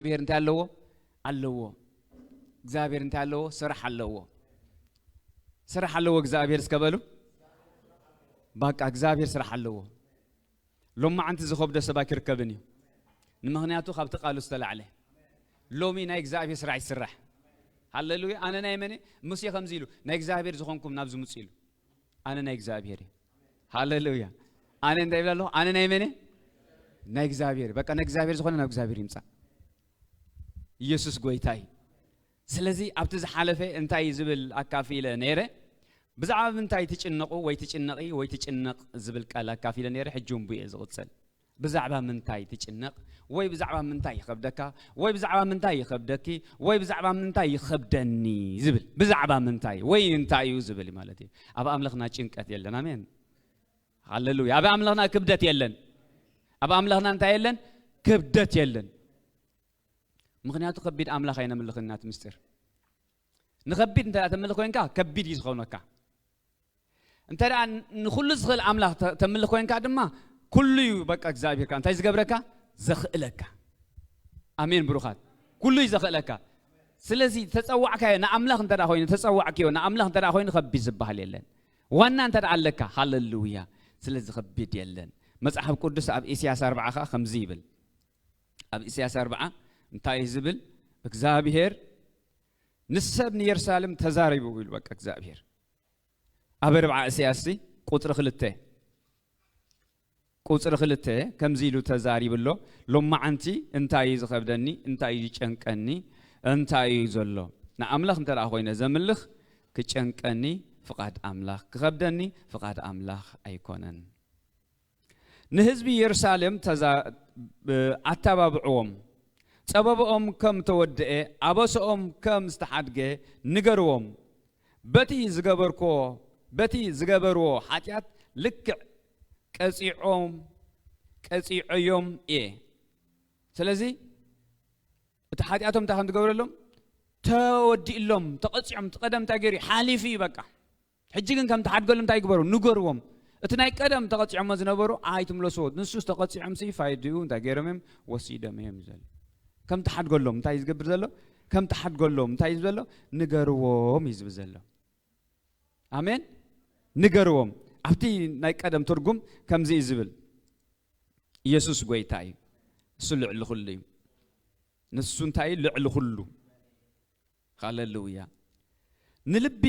እግዚኣብሔር እንታይ ኣለዎ? ኣለዎ። እግዚኣብሔር እንታይ ኣለዎ? ስራሕ ኣለዎ። ስራሕ ኣለዎ እግዚኣብሔር እስከ በሉ። በቃ እግዚኣብሔር ስራሕ ኣለዎ። ሎማዓንቲ ዝኸብዶ ሰብ ኣይክርከብን እዩ። ንምኽንያቱ ካብቲ ቃሉ ዝተላዕለ ሎሚ ናይ እግዚኣብሔር ስራሕ ይስራሕ። ሃሌሉያ። ኣነ ናይ መን እየ? ሙሴ ከምዚ ኢሉ፣ ናይ እግዚኣብሔር ዝኾንኩም ናብዚ ምጹ ኢሉ። ኣነ ናይ እግዚኣብሔር እየ። ሃሌሉያ። ኣነ እንታይ ይብል ኣለኹ? ኣነ ናይ መን እየ? ናይ እግዚኣብሔር። በቃ ናይ እግዚኣብሔር ዝኾነ ናብ እግዚኣብሔር ይምጻእ። ኢየሱስ ጎይታ እዩ። ስለዚ ኣብቲ ዝሓለፈ እንታይ ዝብል ኣካፊለ ነይረ? ብዛዕባ ምንታይ ትጭነቑ ወይ ትጭነቒ ወይ ትጭነቕ ዝብል ቃል ኣካፊለ ነይረ። ሕጂ እውን ብኡ እየ ዝቕጽል። ብዛዕባ ምንታይ ትጭነቕ ወይ ብዛዕባ ምንታይ ይኸብደካ ወይ ብዛዕባ ምንታይ ይኸብደኪ ወይ ብዛዕባ ምንታይ ይኸብደኒ ዝብል፣ ብዛዕባ ምንታይ ወይ እንታይ እዩ ዝብል ማለት እዩ። ኣብ ኣምላኽና ጭንቀት የለን። ኣሜን። ሃሌሉያ። ኣብ ኣምላኽና ክብደት የለን። ኣብ ኣምላኽና እንታይ የለን? ክብደት የለን። ምኽንያቱ ከቢድ ኣምላኽ ኣይነምልኽን ኢና። እቲ ምስጢር ንኸቢድ እንተ ተምልኽ ኮይንካ ከቢድ እዩ ዝኾነካ። እንተ ደኣ ንኹሉ ዝኽእል ኣምላኽ ተ- ተምልኽ ኮይንካ ድማ ኩሉ እዩ በቃ እግዚኣብሔርካ እንታይ ዝገብረካ? ዘኽእለካ። ኣሜን ብሩኻት። ኩሉ እዩ ዘኽእለካ። ስለዚ ተጸዋዕካዮ ንኣምላኽ እንተ ደኣ ኮይኑ፣ ተጸዋዕክዮ ንኣምላኽ እንተ ደኣ ኮይኑ ከቢድ ዝበሃል የለን። ዋና እንተ ደኣ ኣለካ፣ ሃሌሉያ። ስለዚ ከቢድ የለን። መጽሓፍ ቅዱስ ኣብ ኢሳያስ ኣርብዓ ኸኣ ከምዚ ይብል። ኣብ ኢሳያስ ኣርብዓ እንታይ እዩ ዝብል? እግዚኣብሔር ንሰብ ንየሩሳሌም ተዛሪቡ ኢሉ በቃ እግዚኣብሔር። ኣብ ኣርብዓ ኢሳያስ ቁጽሪ ክልተ፣ ቁጽሪ ክልተ ከምዚ ኢሉ ተዛሪቡ ኣሎ። ሎማዓንቲ እንታይ እዩ ዝኸብደኒ? እንታይ እዩ ዝጨንቀኒ? እንታይ እዩ ዘሎ? ንኣምላኽ እንተ ደኣ ኮይነ ዘምልኽ ክጨንቀኒ ፍቓድ ኣምላኽ፣ ክኸብደኒ ፍቓድ ኣምላኽ ኣይኮነን። ንህዝቢ የሩሳሌም ተዛ- ኣተባብዕዎም፣ ጸበብኦም ከም ተወድኤ፣ ኣበስኦም ከም ዝተሓድገ ንገርዎም። በቲ ዝገበርክዎ በቲ ዝገበርዎ ሓጢኣት ልክዕ ቀጺዖም ቀጺዐዮም እየ። ስለዚ እቲ ሓጢኣቶም እንታይ ከም ትገብረሎም? ተወዲእሎም፣ ተቐጺዖም። እቲ ቀደም እንታይ ገይሩ እዩ? ሓሊፉ እዩ በቃ። ሕጂ ግን ከም ትሓድገሎም እንታይ ይግበሩ? ንገርዎም። እቲ ናይ ቀደም ተቐጺዖሞ ዝነበሩ ኣይትምለስዎ። ንሱስ ተቐጺዖም ሲ ፋይድኡ እንታይ ገይሮም እዮም? ወሲዶም እዮም እዩ ዘሎ። ከም ትሓድገሎም እንታይ እዩ ዝገብር ዘሎ? ከም ትሓድገሎም እንታይ እዩ ዘሎ? ንገርዎም እዩ ዝብል ዘሎ። ኣሜን። ንገርዎም። ኣብቲ ናይ ቀደም ትርጉም ከምዚ እዩ ዝብል፣ ኢየሱስ ጎይታ እዩ። እሱ ልዕሊ ኩሉ እዩ። ንሱ እንታይ እዩ? ልዕሊ ኩሉ። ሃሌሉያ። ንልቢ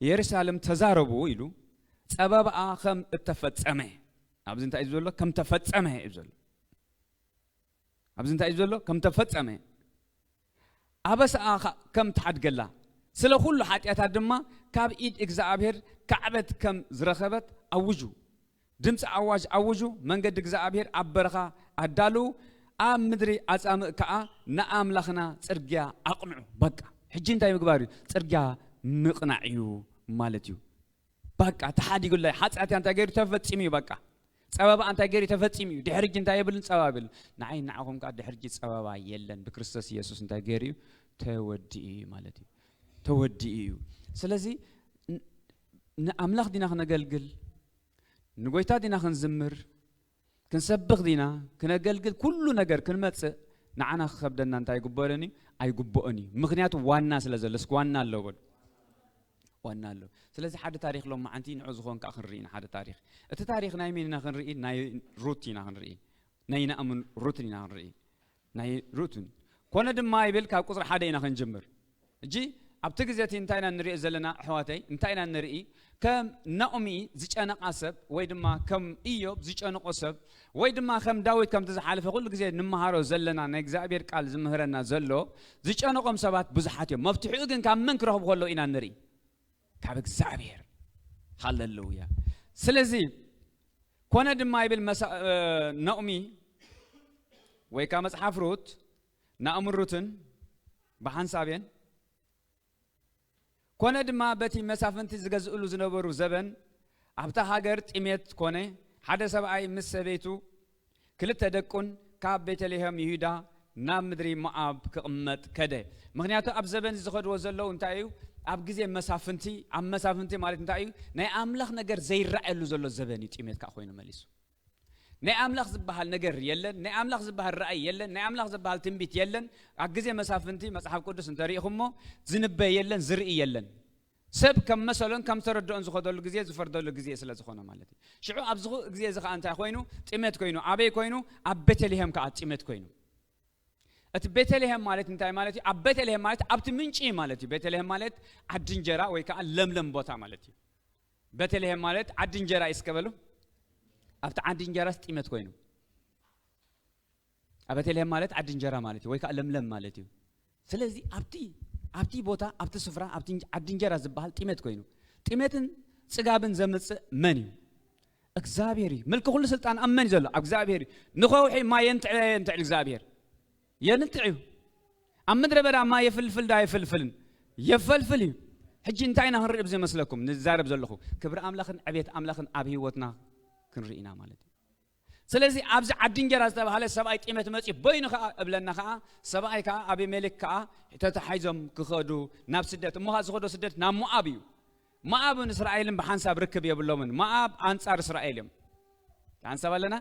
የሩሳሌም ተዛረቡ ኢሉ፣ ጸበባኣ ከም እተፈጸመ። ኣብዚ እንታይ እዩ ዘሎ? ከም ተፈጸመ እዩ ዘሎ። ኣብዚ እንታይ እዩ ዘሎ? ከም ተፈጸመ። ኣበሳኣ ኸ- ከም ትሓድገላ፣ ስለ ኩሉ ሓጢኣታ ድማ ካብ ኢድ እግዚኣብሔር ካዕበት ከም ዝረኸበት ኣውጁ። ድምፂ ኣዋጅ ኣውጁ። መንገዲ እግዚኣብሔር ኣብ በረኻ ኣዳልዉ፣ ኣብ ምድሪ ኣጻምእ ከኣ ንኣምላኽና ጽርግያ ኣቕንዑ። በቃ ሕጂ እንታይ ምግባር እዩ? ጽርግያ ምቕናዕ እዩ ማለት እዩ። በቃ ተሓዲጉላይ። ሓጢኣትያ እንታይ ገይሩ? ተፈጺሙ እዩ። በቃ ጸበባ እንታይ ገይሩ? ተፈጺሙ እዩ። ድሕሪ ሕጂ እንታይ የብልን? ጸበባ የብልን። ንዓይ ንዓኹም ከኣ ድሕሪ ሕጂ ጸበባ የለን። ብክርስቶስ ኢየሱስ እንታይ ገይሩ እዩ? ተወዲኡ እዩ ማለት እዩ። ተወዲኡ እዩ። ስለዚ ን- ንኣምላኽ ዲና ክነገልግል? ንጎይታ ዲና ክንዝምር? ክንሰብኽ ዲና? ክነገልግል? ኩሉ ነገር ክንመጽእ ንዓና ክኸብደና እንታይ ይግበረን እዩ? ኣይግብኦን እዩ። ምኽንያቱ ዋና ስለ ዘሎ። እስኪ ዋና ኣሎ በሉ። ዋና ኣሎ። ስለዚ ሓደ ታሪኽ ሎም መዓንቲ ንዑ ዝኾን ከኣ ክንርኢ ኢና። ሓደ ታሪኽ፣ እቲ ታሪኽ ናይ መን ኢና ክንርኢ? ናይ ሩት ኢና ክንርኢ። ናይ ናእምን ሩትን ኢና ክንርኢ። ናይ ሩትን። ኮነ ድማ ይብል፣ ካብ ቁጽሪ ሓደ ኢና ክንጅምር። እጂ ኣብቲ ግዜ እቲ እንታይ ኢና ንርኢ ዘለና ኣሕዋተይ? እንታይ ኢና ንርኢ? ከም ናኦሚ ዝጨነቓ ሰብ ወይ ድማ ከም ኢዮብ ዝጨነቖ ሰብ ወይ ድማ ከም ዳዊት ከምቲ ዝሓለፈ ኩሉ ግዜ ንመሃሮ ዘለና ናይ እግዚኣብሔር ቃል ዝምህረና ዘሎ ዝጨነቖም ሰባት ብዙሓት እዮም። መፍትሒኡ ግን ካብ መን ክረኽቡ ከለዉ ኢና ንርኢ? ካብ እግዚኣብሔር። ሃሌሉያ። ስለዚ ኮነ ድማ ይብል መሳ- እ፣ ናኦሚ ወይ ከዓ መጽሓፍ ሩት ናኦምን ሩትን ብሓንሳብ እየን። ኮነ ድማ በቲ መሳፍንቲ ዝገዝእሉ ዝነበሩ ዘበን ኣብታ ሃገር ጥሜት ኮነ። ሓደ ሰብኣይ ምስ ሰበይቱ ክልተ ደቁን ካብ ቤተልሔም ይሁዳ ናብ ምድሪ ሞዓብ ክቕመጥ ከደ። ምኽንያቱ ኣብ ዘበን ዝኸድዎ ዘለዉ እንታይ እዩ? ኣብ ግዜ መሳፍንቲ፣ ኣብ መሳፍንቲ ማለት እንታይ እዩ? ናይ ኣምላኽ ነገር ዘይረኣየሉ ዘሎ ዘበን እዩ። ጥሜት ከዓ ኮይኑ መሊሱ። ናይ ኣምላኽ ዝበሃል ነገር የለን። ናይ ኣምላኽ ዝበሃል ራእይ የለን። ናይ ኣምላኽ ዝበሃል ትንቢት የለን። ኣብ ግዜ መሳፍንቲ መጽሓፍ ቅዱስ እንተሪኢኹሞ ዝንበ የለን፣ ዝርኢ የለን። ሰብ ከም መሰሎን ከም ተረድኦን ዝኸደሉ ግዜ ዝፈርደሉ ግዜ ስለ ዝኾነ ማለት እዩ። ሽዑ ኣብዚ ግዜ እዚ ኸዓ እንታይ ኮይኑ? ጥሜት ኮይኑ። ኣበይ ኮይኑ? ኣብ ቤተልሔም ከዓ ጥሜት ኮይኑ። እቲ ቤተልሔም ማለት እንታይ ማለት እዩ? ኣብ ቤተልሔም ማለት ኣብቲ ምንጪ ማለት እዩ። ቤተልሔም ማለት ዓዲ እንጀራ ወይ ከዓ ለምለም ቦታ ማለት እዩ። ቤተልሔም ማለት ዓዲ እንጀራ እዩ እስከ በሉ። ኣብቲ ዓዲ እንጀራስ ጥሜት ኮይኑ። ኣብ ቤተልሔም ማለት ዓዲ እንጀራ ማለት እዩ ወይ ከዓ ለምለም ማለት እዩ። ስለዚ ኣብቲ ኣብቲ ቦታ ኣብቲ ስፍራ ኣብቲ እንጀ- ዓዲ እንጀራ ዝበሃል ጥሜት ኮይኑ። ጥሜትን ጽጋብን ዘምጽእ መን እዩ? እግዚኣብሔር እዩ። ምልኪ ኩሉ ስልጣን ኣብ መን እዩ ዘሎ? ኣብ እግዚኣብሔር እዩ። ንኸውሒ ማይ የንትዕ የንትዕ እግዚኣብሔር የንትዕ እዩ። ኣብ ምድረ በዳ ማይ የፍልፍል ዳ የፍልፍልን የፈልፍል እዩ። ሕጂ እንታይ ኢና ክንርኢ ብዘይ መስለኩም ንዛረብ ዘለኹ? ክብሪ ኣምላኽን ዕቤት ኣምላኽን ኣብ ህይወትና ክንርኢ ኢና ማለት እዩ። ስለዚ ኣብዚ ዓዲ እንጀራ ዝተባህለ ሰብኣይ ጢመት መፂ በይኑ ከዓ እብለና ከዓ ሰብኣይ ከዓ ኣቢሜሌክ ከዓ ተታሓይዞም ክኸዱ ናብ ስደት እሞ ከዓ ዝኸዶ ስደት ናብ ሞኣብ እዩ። ሞኣብን እስራኤልን ብሓንሳብ ርክብ የብሎምን። ሞኣብ ኣንፃር እስራኤል እዮም። ሓንሳብ ኣለና።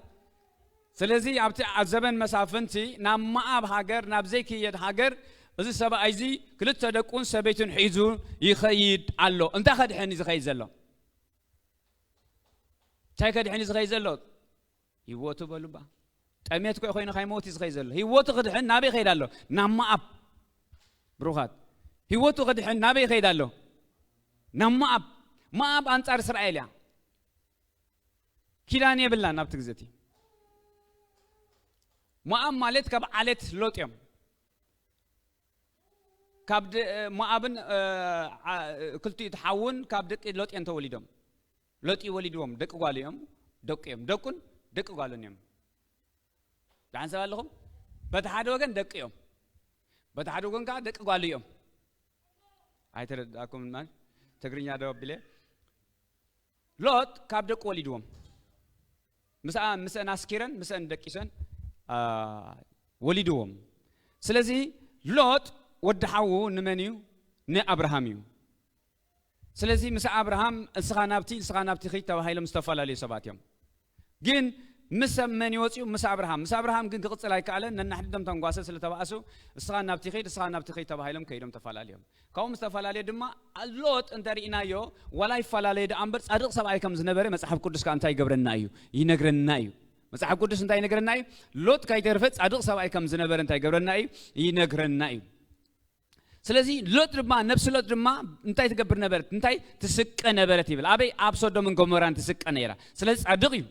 ስለዚ ኣብቲ ኣብ ዘበን መሳፍንቲ ናብ ሞኣብ ሃገር ናብ ዘይክየድ ሃገር እዚ ሰብኣይ እዚ ክልተ ደቁን ሰበይቱን ሒዙ ይኸይድ ኣሎ። እንታይ ከድሕን እዩ ዝኸይድ ዘሎ? እንታይ ከድሕን እዩ ዝኸይድ ዘሎ? ህይወቱ በሉ ባ ጠሜት ኮይ ኮይኑ ካይሞት እዩ ዝኸይድ ዘሎ። ህይወቱ ክድሕን ናበይ ይኸይድ ኣሎ? ናብ ሞኣብ። ብሩኻት፣ ህይወቱ ክድሕን ናበይ ይኸይድ ኣሎ? ናብ ሞኣብ። ሞኣብ ኣንጻር እስራኤል እያ። ኪዳን የብላን ኣብቲ ግዜ እቲ። ሞኣብ ማለት ካብ ዓሌት ሎጥ እዮም። ካብ ድ- ሞኣብን እ፣ ዓ- ክልቲኡ ተሓውን ካብ ደቂ ሎጥ እዮም ተወሊዶም። ሎጥ እዩ ወሊድዎም። ደቂ ጓል እዮም፣ ደቁ እዮም። ደቁን ደቂ ጓልን እዮም። ደሓን ሰብ ኣለኹም? በቲ ሓደ ወገን ደቂ እዮም፣ በቲ ሓደ ወገን ከዓ ደቂ ጓል እዮም። ኣይተረዳእኩም ማለት ትግርኛ ዶ ኣቢለ። ሎጥ ካብ ደቁ ወሊድዎም። ምስኣ ምስአን ኣስኪረን ምስአን ደቂሰን አ፣ ወሊድዎም። ስለዚ ሎጥ ወዲ ሓዉ ንመን እዩ? ንኣብርሃም እዩ። ስለዚ ምስ ኣብርሃም እስኻ ናብቲ እስኻ ናብቲ ኺድ ተባሂሎም ዝተፈላለዩ ሰባት እዮም። ግን ምስ ሰብ መን ይወፅኡ? ምስ ኣብርሃም። ምስ ኣብርሃም ግን ክቕፅል ኣይከኣለን። ነናሕድዶም ተንጓሰ ስለ ተባእሱ እስኻ ናብቲ ኺድ እስኻ ናብቲ ኺድ ተባሂሎም ከይዶም ተፈላለዮም። ካብኡ ምስ ተፈላለየ ድማ ሎጥ እንተርኢናዮ ዋላ ይፈላለየ ደኣ እምበር ጻድቕ ሰብኣይ ከም ዝነበረ መጽሓፍ ቅዱስ ከኣ እንታይ ይገብረና እዩ? ይነግረና እዩ። መጽሓፍ ቅዱስ እንታይ ይነግረና እዩ? ሎጥ ካይተርፈ ጻድቕ ሰብኣይ ከም ዝነበረ እንታይ ይገብረና እዩ? ይነግረና እዩ። ስለዚ ሎጥ ድማ ነብሲ ሎጥ ድማ እንታይ ትገብር ነበረት? እንታይ ትስቀ ነበረት ይብል። ኣበይ? ኣብ ሶዶምን ጎሞራን ትስቀ ነይራ። ስለዚ ጻድቕ እዩ።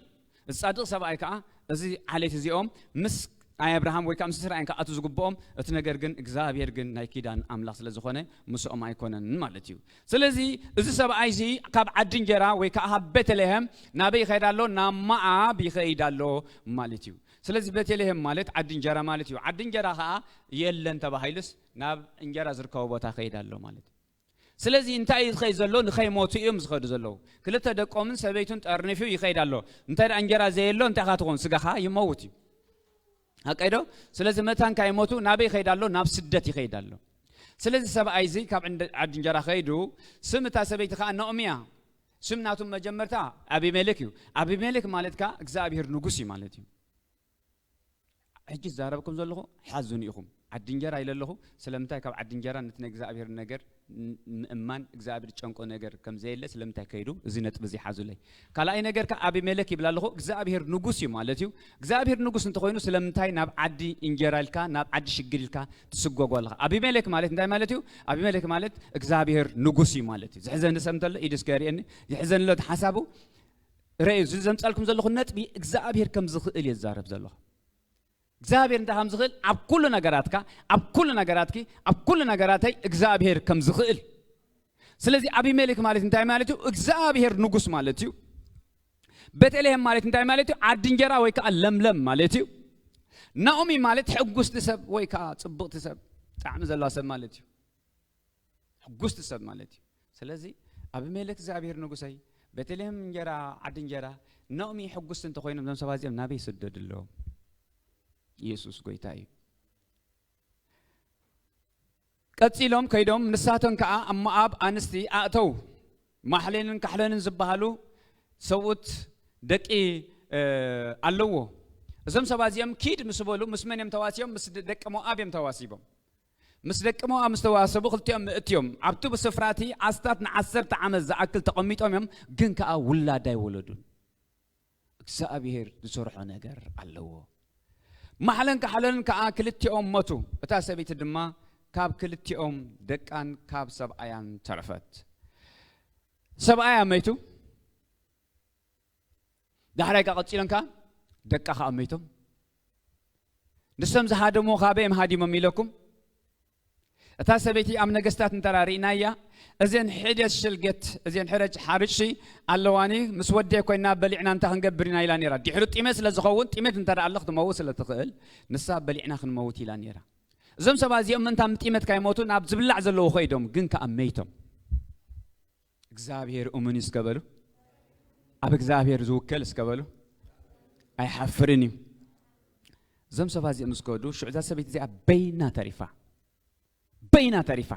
እዚ ጻድቕ ሰብኣይ ከዓ እዚ ዓሌት እዚኦም ምስ ናይ ኣብርሃም ወይ ከዓ ምስ እስራኤል ክኣቱ ዝግብኦም እቲ ነገር ግን እግዚኣብሔር ግን ናይ ኪዳን ኣምላኽ ስለ ዝኾነ ምስኦም ኣይኮነን ማለት እዩ። ስለዚ እዚ ሰብኣይ እዚ ካብ ዓዲ እንጀራ ወይ ከዓ ካብ ቤተልሔም ናበይ ይኸይድ ኣሎ? ናብ መኣብ ይኸይድ ኣሎ ማለት እዩ። ስለዚ ቤተልሔም ማለት ዓዲ እንጀራ ማለት እዩ። ዓዲ እንጀራ ከዓ የለን ተባሂሉስ ናብ እንጀራ ዝርከቦ ቦታ ይኸይድ ኣሎ ማለት እዩ። ስለዚ እንታይ እዩ ዝኸይድ ዘሎ? ንኸይሞቱ እዮም ዝኸዱ ዘለዉ። ክልተ ደቆምን ሰበይቱን ጠርኒፉ ይኸይድ ኣሎ። እንታይ ደኣ እንጀራ ዘየሎ እንታይ ኢኻ ትኾን? ስጋኻ ይመውት እዩ። ሓቀይ ዶ? ስለዚ መታን ካይሞቱ ናበይ ይኸይድ ኣሎ? ናብ ስደት ይኸይድ ኣሎ። ስለዚ ሰብኣይ እዚ ካብ እንደ- ዓዲ እንጀራ ኸይዱ ስም እታ ሰበይቲ ከዓ ናኦሚ እያ። ስም ናቱ መጀመርታ ኣቢሜሌክ እዩ። ኣቢሜሌክ ማለት ከዓ እግዚኣብሔር ንጉስ እዩ ማለት እዩ። ሕጂ ዝዛረበኩም ዘለኹ ሓዙን ኢኹም። ዓዲ እንጀራ ኢለ ኣለኹ። ስለምንታይ ካብ ዓዲ እንጀራ ነቲ ናይ እግዚኣብሔር ነገር ን- ምእማን እግዚኣብሔር ጨንቆ ነገር ከም ዘየለ ስለምንታይ ከይዱ? እዚ ነጥቢ እዚ ሓዙለይ። ካልኣይ ነገር ከ ኣቢሜሌክ ይብል ኣለኹ። እግዚኣብሔር ንጉስ እዩ ማለት እዩ። እግዚኣብሔር ንጉስ እንተኾይኑ ስለምንታይ ናብ ዓዲ እንጀራ ኢልካ ናብ ዓዲ ሽግር ኢልካ ትስጎጎ ኣለኻ? ኣቢሜሌክ ማለት እንታይ ማለት እዩ? ኣቢሜሌክ ማለት እግዚኣብሔር ንጉስ እዩ ማለት እዩ። ዝሕዘኒ ሰብ እንተሎ ኢዱ እስከ የርእየኒ። ዝሕዘኒ ኣሎ እቲ ሓሳቡ። ረእዩ፣ እዚ ዘምጻልኩም ዘለኹ ነጥቢ እግዚኣብሔር ከም ዝኽእል እየ ዝዛረብ ዘለኹ። እግዚኣብሔር እንታይ ከም ዝኽእል ኣብ ኩሉ ነገራትካ፣ ኣብ ኩሉ ነገራትኪ፣ ኣብ ኩሉ ነገራተይ እግዚኣብሔር ከም ዝኽእል። ስለዚ ኣቢሜሌክ ማለት እንታይ ማለት እዩ? እግዚኣብሔር ንጉስ ማለት እዩ። ቤተልሔም ማለት እንታይ ማለት እዩ? ዓዲ እንጀራ ወይ ከዓ ለምለም ማለት እዩ። ናኦሚ ማለት ሕጉስቲ ሰብ ወይ ከዓ ጽብቕቲ ሰብ፣ ጣዕሚ ዘለዋ ሰብ ማለት እዩ። ሕጉስቲ ሰብ ማለት እዩ። ስለዚ ኣቢሜሌክ እግዚኣብሔር ንጉሰይ፣ ቤተልሔም እንጀራ ዓዲ እንጀራ፣ ናኦሚ ሕጉስቲ እንተኾይኖም እዞም ሰባት እዚኦም ናበይ ይስደዱ ኣለዎም? ኢየሱስ ጎይታ እዩ። ቀጺሎም ከይዶም ንሳቶም ከኣ ኣብ ሞኣብ ኣንስቲ ኣእተው። ማሕሌንን ካሕሎንን ዝበሃሉ ሰብኡት ደቂ ኣለዎ። እዞም ሰባት እዚኦም ኪድ ምስ በሉ ምስ መን እዮም ተዋሲቦም? ምስ ደቂ ሞኣብ እዮም ተዋሲቦም። ምስ ደቂ ሞኣብ ምስ ተዋሰቡ ክልቲኦም ምእት እዮም። ኣብቲ ብስፍራቲ ኣስታት ንዓሰርተ ዓመት ዝኣክል ተቐሚጦም እዮም፣ ግን ከኣ ውላድ ኣይወለዱን። እግዚኣብሔር ዝሰርሖ ነገር ኣለዎ። ማሕለን ካሕለንን ከኣ ክልቲኦም ሞቱ። እታ ሰበይቲ ድማ ካብ ክልቲኦም ደቃን ካብ ሰብኣያን ተረፈት። ሰብኣያ መይቱ። ዳሕራይ ከኣ ቀጺለን ከኣ ደቃ ከኣ መይቶም። ንሶም ዝሃደሙ ካበይ እዮም ሃዲሞም ኢለኩም? እታ ሰበይቲ ኣብ ነገስታት እንተራ ርኢናያ፣ እዘን ሕደት ሽልገት፣ እዘን ሕረጭ ሓርጭ ኣለዋኒ፣ ምስ ወደይ ኮይና በሊዕና እንታይ ክንገብር ኢና ኢላ ነይራ። ድሕሪ ጢመት ስለ ዝኸውን፣ ጢመት እንተ ደኣ ኣሎ ክትመውት ስለ ትኽእል፣ ንሳ በሊዕና ክንመውት ኢላ ነይራ። እዞም ሰባት እዚኦም ምእንታን ጢመት ካይሞቱ ናብ ዝብላዕ ዘለዎ ከይዶም፣ ግን ከኣ መይቶም። እግዚኣብሔር እሙን እዩ እስከ በሉ። ኣብ እግዚኣብሔር ዝውከል እስከ በሉ። ኣይሓፍርን እዩ። እዞም ሰባት እዚኦም ምስ ከዱ፣ ሽዑ እዛ ሰበይቲ እዚኣ በይና ተሪፋ። በይና ተሪፋ።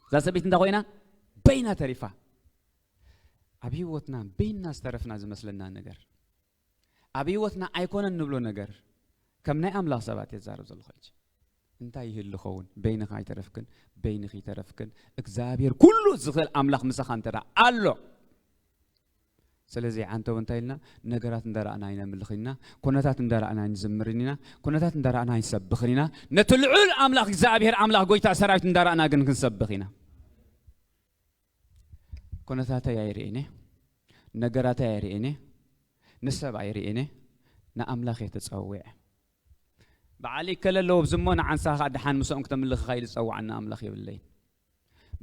እዛ ሰበይቲ እንታይ ኮይና? በይና ተሪፋ። ኣብ ህይወትና በይና ዝተረፍና ዝመስለና ነገር፣ ኣብ ህይወትና ኣይኮነን ንብሎ ነገር፣ ከም ናይ ኣምላኽ ሰባት እየ ዝዛረብ ዘለኹ ሕጂ። እንታይ ይህሉ ኸውን? በይንኻ ኣይተረፍክን፣ በይንኺ ኣይተረፍክን። እግዚኣብሔር ኩሉ ዝኽእል ኣምላኽ ምሳኻ እንተ ደኣ ኣሎ። ስለዚ ዓንተው እንታይ ኢልና? ነገራት እንዳ ረኣና ኣይነምልኽን ኢና። ኩነታት እንዳ ረኣና ኣይንዝምርን ኢና። ኩነታት እንዳ ረኣና ኣይንሰብኽን ኢና። ነቲ ልዑል ኣምላኽ እግዚኣብሔር ኣምላኽ ጎይታ ሰራዊት እንዳ ረኣና ግን ክንሰብኽ ኢና። ኩነታተይ ኣይርእን እየ። ነገራተይ ኣይርእን እየ። ንሰብ ኣይርእን እየ። ንኣምላኽ እየ ተጸዊዐ። በዓል ይከለ ኣለዎ ኣብዚ እሞ ንዓንሳ ኸኣ ደሓን ምስኦም ክተምልኽ ኢኻ ኢሉ ዝጸውዓና ኣምላኽ የብለይን።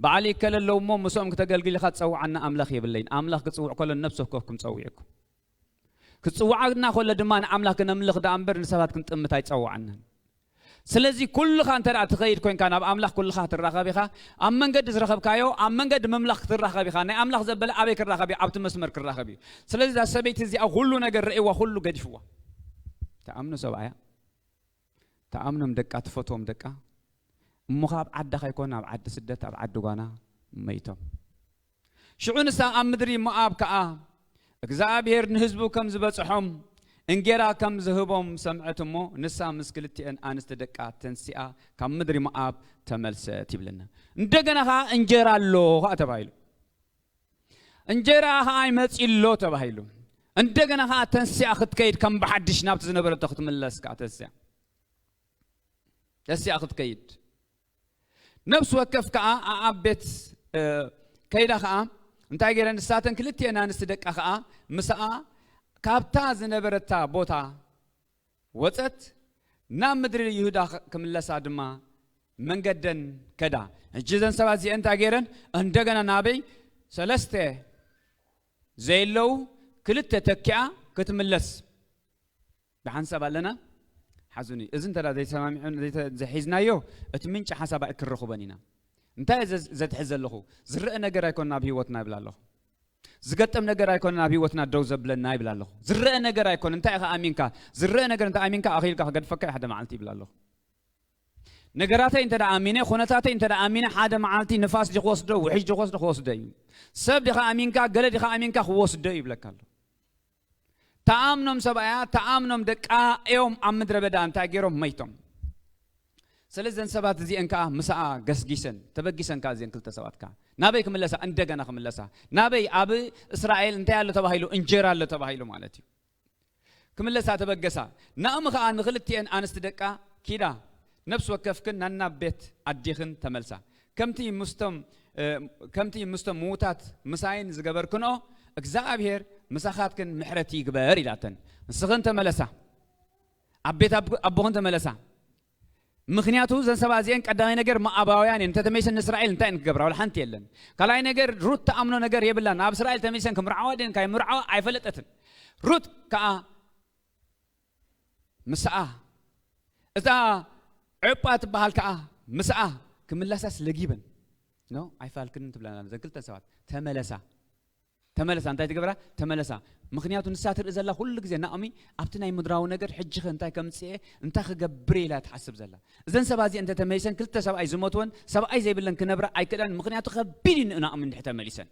በዓል ይከለ ኣለዉ እሞ ምስኦም ክተገልግል ኢኻ ዝጸውዓና ኣምላኽ የብለይን። ኣምላኽ ክጽውዕ ከሎ ነፍሲ ወከፍኩም ጸዊዕኩም። ክጽውዓና ከሎ ድማ ንኣምላኽ ክነምልኽ ደኣ እምበር ንሰባት ክንጥምት ኣይጸውዓናን። ስለዚ ኩልኻ እንተ ደኣ ትኸይድ ኮይንካ ናብ ኣምላኽ ኩልኻ ክትራኸብ ኢኻ። ኣብ መንገዲ ዝረኸብካዮ ኣብ መንገዲ ምምላኽ ክትራኸብ ኢኻ። ናይ ኣምላኽ ዘበለ ኣበይ ክራኸብ እዩ? ኣብቲ መስመር ክራኸብ እዩ። ስለዚ እዛ ሰበይቲ እዚኣ ኩሉ ነገር ረእይዋ፣ ኩሉ ገዲፍዋ። ትኣምኖ ሰብኣያ፣ ትኣምኖም ደቃ፣ ትፈትዎም ደቃ፣ እሞ ኸኣ ኣብ ዓዳ ኸይኮነ ኣብ ዓዲ ስደት፣ ኣብ ዓዲ ጓና መይቶም። ሽዑ ንሳ ኣብ ምድሪ ሞኣብ ከኣ እግዚኣብሔር ንህዝቡ ከም ዝበጽሖም እንጌራ ከም ዝህቦም ሰምዐት እሞ፣ ንሳ ምስ ክልቲኤን ኣንስቲ ደቃ ተንሲኣ ካብ ምድሪ ሞኣብ ተመልሰት ይብለና። እንደገና ኸኣ እንጀራ ኣሎ ኸኣ ተባሂሉ። እንጀራ ኸኣ ይመጽእ ኣሎ ተባሂሉ። እንደገና ኸኣ ተንሲኣ ክትከይድ ከም ብሓድሽ ናብቲ ዝነበረቶ ክትምለስ ከኣ ተንሲኣ። ተንሲኣ ክትከይድ። ነፍሲ ወከፍ ከኣ ኣኣብ ቤት፣ እ፣ ከይዳ ከኣ እንታይ ገይረን? ንሳተን ክልቲኤን ኣንስቲ ደቃ ከኣ ምስኣ ካብታ ዝነበረታ ቦታ ወጸት፣ ናብ ምድሪ ይሁዳ ኽ-፣ ክምለሳ ድማ መንገደን ከዳ። ሕጂ እዘን ሰባት እዚአን እንታይ ገይረን? እንደገና ናበይ? ሰለስተ ዘየለዉ ክልተ ተኪኣ ክትምለስ። ደሓን ሰብ ኣለና? ሓዙኒ። እዚ እንተ ደኣ ዘይሰማሚዑ-፣ ዘይተ-፣ ዘይሒዝናዮ፣ እቲ ምንጪ ሓሳብ ኣይክረኽቦን ኢና። እንታይ እየ ዘ-፣ ዘትሕዝ ዘለኹ? ዝረአ ነገር ኣይኮነን ኣብ ህይወትና ይብል ኣለኹ። ዝገጥም ነገር ኣይኮነን ኣብ ህይወትና ደው ዘብለና ይብል ኣለኹ። ዝረአ ነገር ኣይኮነን። እንታይ ኢኻ ኣሚንካ? ዝረአ ነገር እንተ ኣሚንካ ኣኺልካ ክገድፈካ እዩ ሓደ መዓልቲ ይብል ኣለኹ። ነገራተይ እንተ ደኣ ኣሚነ፣ ኩነታተይ እንተ ደኣ ኣሚነ፣ ሓደ መዓልቲ ንፋስ ድዩ ክወስዶ፣ ውሕጅ ድዩ ክወስዶ፣ ክወስዶ እዩ። ሰብ ዲኻ ኣሚንካ፣ ገለ ዲኻ ኣሚንካ፣ ክወስዶ እዩ ይብለካ ኣሎ። ተኣምኖም ሰብኣያ፣ ተኣምኖም ደቃ እዮም ኣብ ምድረ በዳ እንታይ ገይሮም? መይቶም። ስለዚ እዘን ሰባት እዚአን ከኣ ምስኣ ገስጊሰን፣ ተበጊሰን ከኣ እዚአን ክልተ ሰባት ከኣ ናበይ ክምለሳ? እንደገና ክምለሳ። ናበይ? ኣብ እስራኤል እንታይ ኣሎ ተባሂሉ? እንጀራ ኣሎ ተባሂሉ ማለት እዩ። ክምለሳ ተበገሳ። ናኦሚ ኸኣ ንኽልቲኤን ኣንስቲ ደቃ፣ ኪዳ፣ ነፍሲ ወከፍክን ናናብ ቤት ኣዲኽን ተመልሳ። ከምቲ ምስቶም፣ እ፣ ከምቲ ምስቶም ምዉታት ምሳይን ዝገበርክንኦ፣ እግዚኣብሔር ምሳኻትክን ምሕረት ይግበር ኢላተን። ንስኽን ተመለሳ። ኣብ ቤት ኣብ-፣ ኣቦኽን ተመለሳ። ምኽንያቱ እዘን ሰባት እዚአን ቀዳማይ ነገር ሞኣባውያን እየን። እንተተመይሰን ንእስራኤል እንታይ እየን ክገብራ? ዋላ ሓንቲ የለን። ካልኣይ ነገር ሩት ትኣምኖ ነገር የብላን። ናብ እስራኤል ተመይሰን ክምርዓዋ ድየን ካይምርዓዋ ኣይፈለጠትን። ሩት ከኣ ምስኣ፣ እዛ ዕጳ ትበሃል ከኣ ምስኣ ክምለሳስ ለጊበን። ኖ፣ ኣይፋልክንን ትብለና እዘን ክልተን ሰባት። ተመለሳ። ተመለሳ። እንታይ ትገብራ? ተመለሳ። ምኽንያቱ ንሳ ትርኢ ዘላ ኩሉ ግዜ ናኦሚ ኣብቲ ናይ ምድራዊ ነገር ሕጂ ኸ እንታይ ከምጽእ እየ፣ እንታይ ክገብር እየ ኢላ ትሓስብ ዘላ። እዘን ሰባት እዚአን እንተተመሊሰን ክልተ ሰብኣይ ዝሞትወን፣ ሰብኣይ ዘይብለን ክነብራ ኣይክእላን። ምኽንያቱ ከቢድ እዩ ንናኦሚ እንድሕር ተመሊሰን።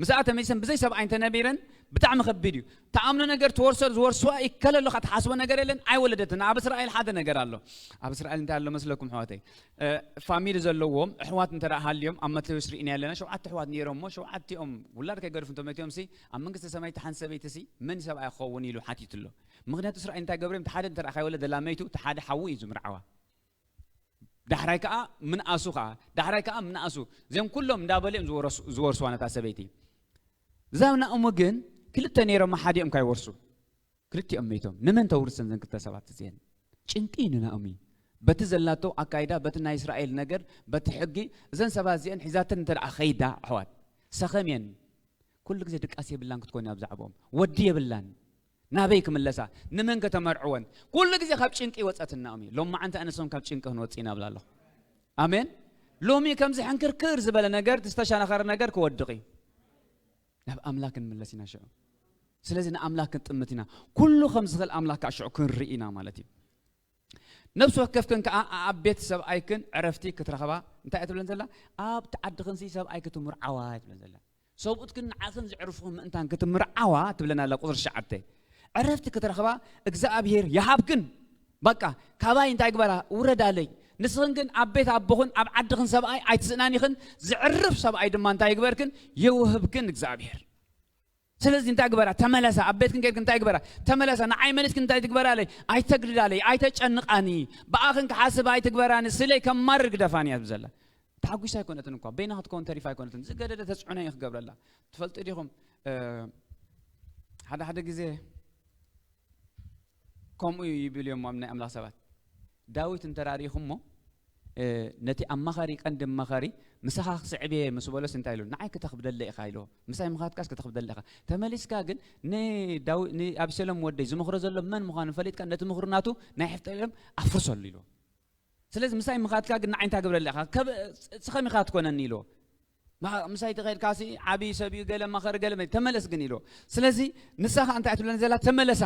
ምስኣ ተመሊሰን ብዘይ ሰብኣይ እንተነቢረን ብጣዕሚ ከቢድ እዩ። ተኣምኖ ነገር ትወርሶ ዝወርስዋ ይከለሉኻ ትሓስቦ ነገር የለን። ኣይወለደትን። ኣብ እስራኤል ሓደ ነገር ኣሎ። ኣብ እስራኤል እንታይ ኣሎ መስለኩም ኣሕዋተይ? ፋሚሊ ዘለዎም ኣሕዋት እንተ ሃልዮም ኣብ መትለዮስ ርኢና ኣለና። ሸውዓተ ኣሕዋት ነይሮም እሞ ሸውዓቲኦም ውላድ ከይገድፉ እንተመትዮም ሲ ኣብ መንግስቲ ሰማይ ሓንቲ ሰበይቲ ሲ መን ሰብኣይ ክኸውን ኢሉ ሓቲቱ ኣሎ። ምክንያቱ እስራኤል እንታይ ገብርም ሓደ እንተ ካይወለደ ላመይቱ ሓደ ሓዉ እዩ ዝምርዓዋ። ዳሕራይ ከዓ ምንኣሱ ከዓ ዳሕራይ ከዓ ምንኣሱ እዚኦም ኩሎም እንዳበሉ እዮም ዝወርሱ- ዝወርሱዋ ነታ ሰበይቲ። እዛ ናኦሚ ግን ክልተ ነይሮም ሓደ እዮም ካይወርሱ። ክልቲኦም መይቶም። ንመን ተውርሰን ዘን ክልተ ሰባት እዚአን? ጭንቂ እዩ ንናኦሚ። በቲ ዘላቶ ኣካይዳ በቲ ናይ እስራኤል ነገር በቲ ሕጊ እዘን ሰባት እዚአን ሒዛተን እንተ ደኣ ከይዳ ኣሕዋት ሰኸም እየን። ኩሉ ግዜ ድቃስ የብላን ክትኮን እያ ብዛዕባኦም። ወዲ የብላን። ናበይ ክምለሳ? ንመን ከተመርዕወን? ኩሉ ግዜ ካብ ጭንቂ ይወፀት ናኦሚ። ሎም መዓንቲ ኣነሶም ካብ ጭንቂ ክንወፅ ኢና ብላ ኣለኹ። ኣሜን። ሎሚ ከምዚ ሕንክርክር ዝበለ ነገር ዝተሸናኸረ ነገር ክወድቕ እዩ። ናብ ኣምላክ ክንምለስ ኢና ሽዑ። ስለዚ ንኣምላክ ክንጥምት ኢና። ኩሉ ከም ዝኽእል ኣምላክ ከዓ ሽዑ ክንርኢ ኢና ማለት እዩ። ነብሲ ወከፍክን ከዓ ኣብ ቤት ሰብኣይክን ዕረፍቲ ክትረኽባ እንታይ እያ ትብለን ዘላ? ኣብቲ ዓድኽንሲ ሰብኣይ ክትምርዓዋ እያ ትብለን ዘላ። ሰብኡትክን ንዓኽን ዝዕርፍኹም ምእንታን ክትምርዓዋ ትብለን ኣላ። ቁፅሪ ትሽዓተ ዕረፍቲ ክትረኽባ እግዚኣብሔር ይሃብክን። በቃ ካባይ እንታይ ግበራ ውረዳለይ። ንስኽን ግን ኣብ ቤት ኣቦኽን ኣብ ዓድኽን ሰብኣይ ኣይትስእናን ኢኽን። ዝዕርፍ ሰብኣይ ድማ እንታይ ይግበርክን ይውህብክን እግዚኣብሔር። ስለዚ እንታይ ግበራ ተመለሳ። ኣብ ቤትክን ከድክ እንታይ ግበራ ተመለሳ። ንዓይ መሊስክ እንታይ ትግበራለይ? ኣይተግድዳለይ ኣይተጨንቃኒ። ብኣኽን ክሓስብ ኣይትግበራኒ ስለይ ከማርር ግደፋኒ እያ ትብል ዘላ። ተሓጒሳ ኣይኮነትን እኳ በይና ክትከውን ተሪፋ ኣይኮነትን። ዝገደደ ተፅዕኖ እዩ ክገብረላ። ትፈልጡ ዲኹም ሓደ ሓደ ግዜ ከምኡ እዩ ይብል እዮም ኣብ ናይ ኣምላኽ ሰባት። ዳዊት እንተራሪኹሞ ነቲ ኣማኻሪ ቀንዲ ኣማኻሪ ምሳኻ ክስዕብ እየ ምስ በሎስ እንታይ ኢሉ ንዓይ ክተኽብደለ ኢኻ ኢልዎ። ምሳይ ምኻትካስ ክተኽብደለ ኢኻ። ተመሊስካ ግን ንኣብሰሎም ወደይ ዝምኽሮ ዘሎ መን ምዃኑ ፈሊጥካ ነቲ ምኽሩ ናቱ ናይ ሕፍጠሎም ኣፍርሰሉ ኢልዎ። ስለዚ ምሳይ ምኻትካ ግን ንዓይ እንታይ ግብረለ ኢኻ? ስኸም ኢኻ ትኮነኒ ኢልዎ። ምሳይ ተኸድካ ሲ ዓብዪ ሰብ እዩ ገለ ማኸር ገለ ተመለስ ግን ኢልዎ። ስለዚ ንሳ ከዓ እንታይ ትብለን ዘላ ተመለሳ።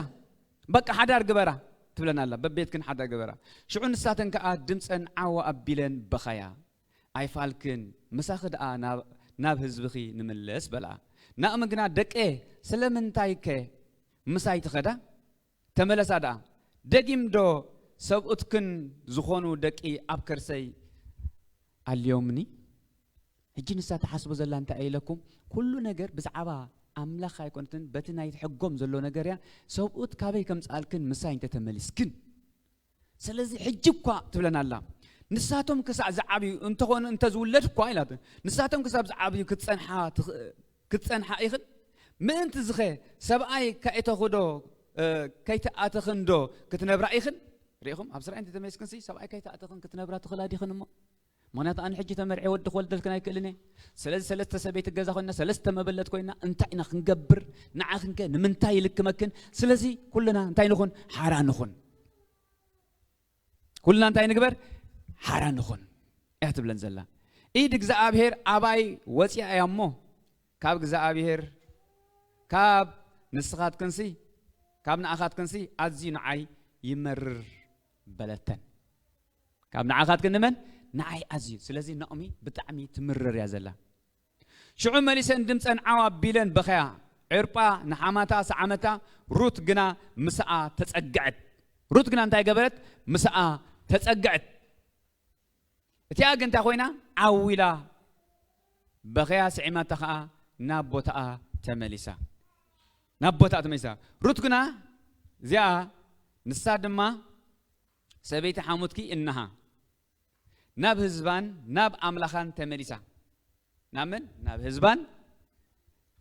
በቃ ሓዳር ግበራ ትብለን ኣላ። በቤትክን ሓዳር ግበራ። ሽዑ ንሳተን ከዓ ድምፀን ዓዋ ኣቢለን በኸያ። ኣይፋልክን ምሳኺ ደኣ ናብ ህዝብኺ ንምለስ በልኣ። ናእሚ ግና ደቀ ስለምንታይ ከ ምሳይ ትኸዳ? ተመለሳ ደኣ። ደጊም ዶ ሰብኡትክን ዝኾኑ ደቂ ኣብ ከርሰይ ኣልዮምኒ? ሕጂ ንሳ ትሓስቦ ዘላ እንታይ ኢለኩም? ኩሉ ነገር ብዛዕባ ኣምላኽ ኣይኮነትን፣ በቲ ናይ ሕጎም ዘሎ ነገር እያ። ሰብኡት ካበይ ከምጽኣልክን ምሳይ እንተተመሊስክን። ስለዚ ሕጂ እኳ ትብለን ኣላ። ንሳቶም ክሳዕ ዝዓብዩ እንተኾኑ እንተዝውለድ እኳ ኢላት። ንሳቶም ክሳብ ዝዓብዩ ክትጸንሓ ክትጸንሓ ኢኽን? ምእንቲ ዝኸ ሰብኣይ ከእተኽዶ ከይተኣተኽንዶ ክትነብራ ኢኽን? ርኢኹም ኣብ ስራይ እንተተመይስክንሲ ሰብኣይ ከይተኣተኽን ክትነብራ ትኽላ ዲኽን እሞ? ምክንያቱ ኣነ ሕጂ ተመርዐ ወዲ ክወልደልክን ኣይክእልን እየ። ስለዚ ሰለስተ ሰበይቲ ገዛ ኮይና ሰለስተ መበለት ኮይና እንታይ ኢና ክንገብር? ንዓኽንከ ንምንታይ ይልክመክን? ስለዚ ኩልና እንታይ ንኹን? ሓራ ንኹን። ኩልና እንታይ ንግበር? ሓራ ንኹን እያ ትብለን ዘላ። ኢድ እግዚኣብሔር ኣባይ ወፂኣ እያ እሞ ካብ እግዚኣብሔር ካብ ንስኻትክንሲ ካብ ንኣኻትክንሲ ኣዝዩ ንዓይ ይመርር በለተን። ካብ ንኣኻትክን ንመን? ንዓይ ኣዝዩ። ስለዚ ናኦሚ ብጣዕሚ ትምርር እያ ዘላ። ሽዑ መሊሰን ድምፀን ዓው ኣቢለን በኸያ። ዕርጳ ንሓማታ ሰዓመታ፣ ሩት ግና ምስኣ ተጸግዐት። ሩት ግና እንታይ ገበረት? ምስኣ ተጸግዐት። እቲኣ ግን እንታይ ኮይና? ዓው ኢላ በኸያ ስዒማታ ኸዓ ናብ ቦታኣ ተመሊሳ። ናብ ቦታኣ ተመሊሳ። ሩት ግና እዚኣ ንሳ ድማ ሰበይቲ ሓሙትኪ እንሃ ናብ ህዝባን ናብ ኣምላኻን ተመሊሳ። ናብ መን? ናብ ህዝባን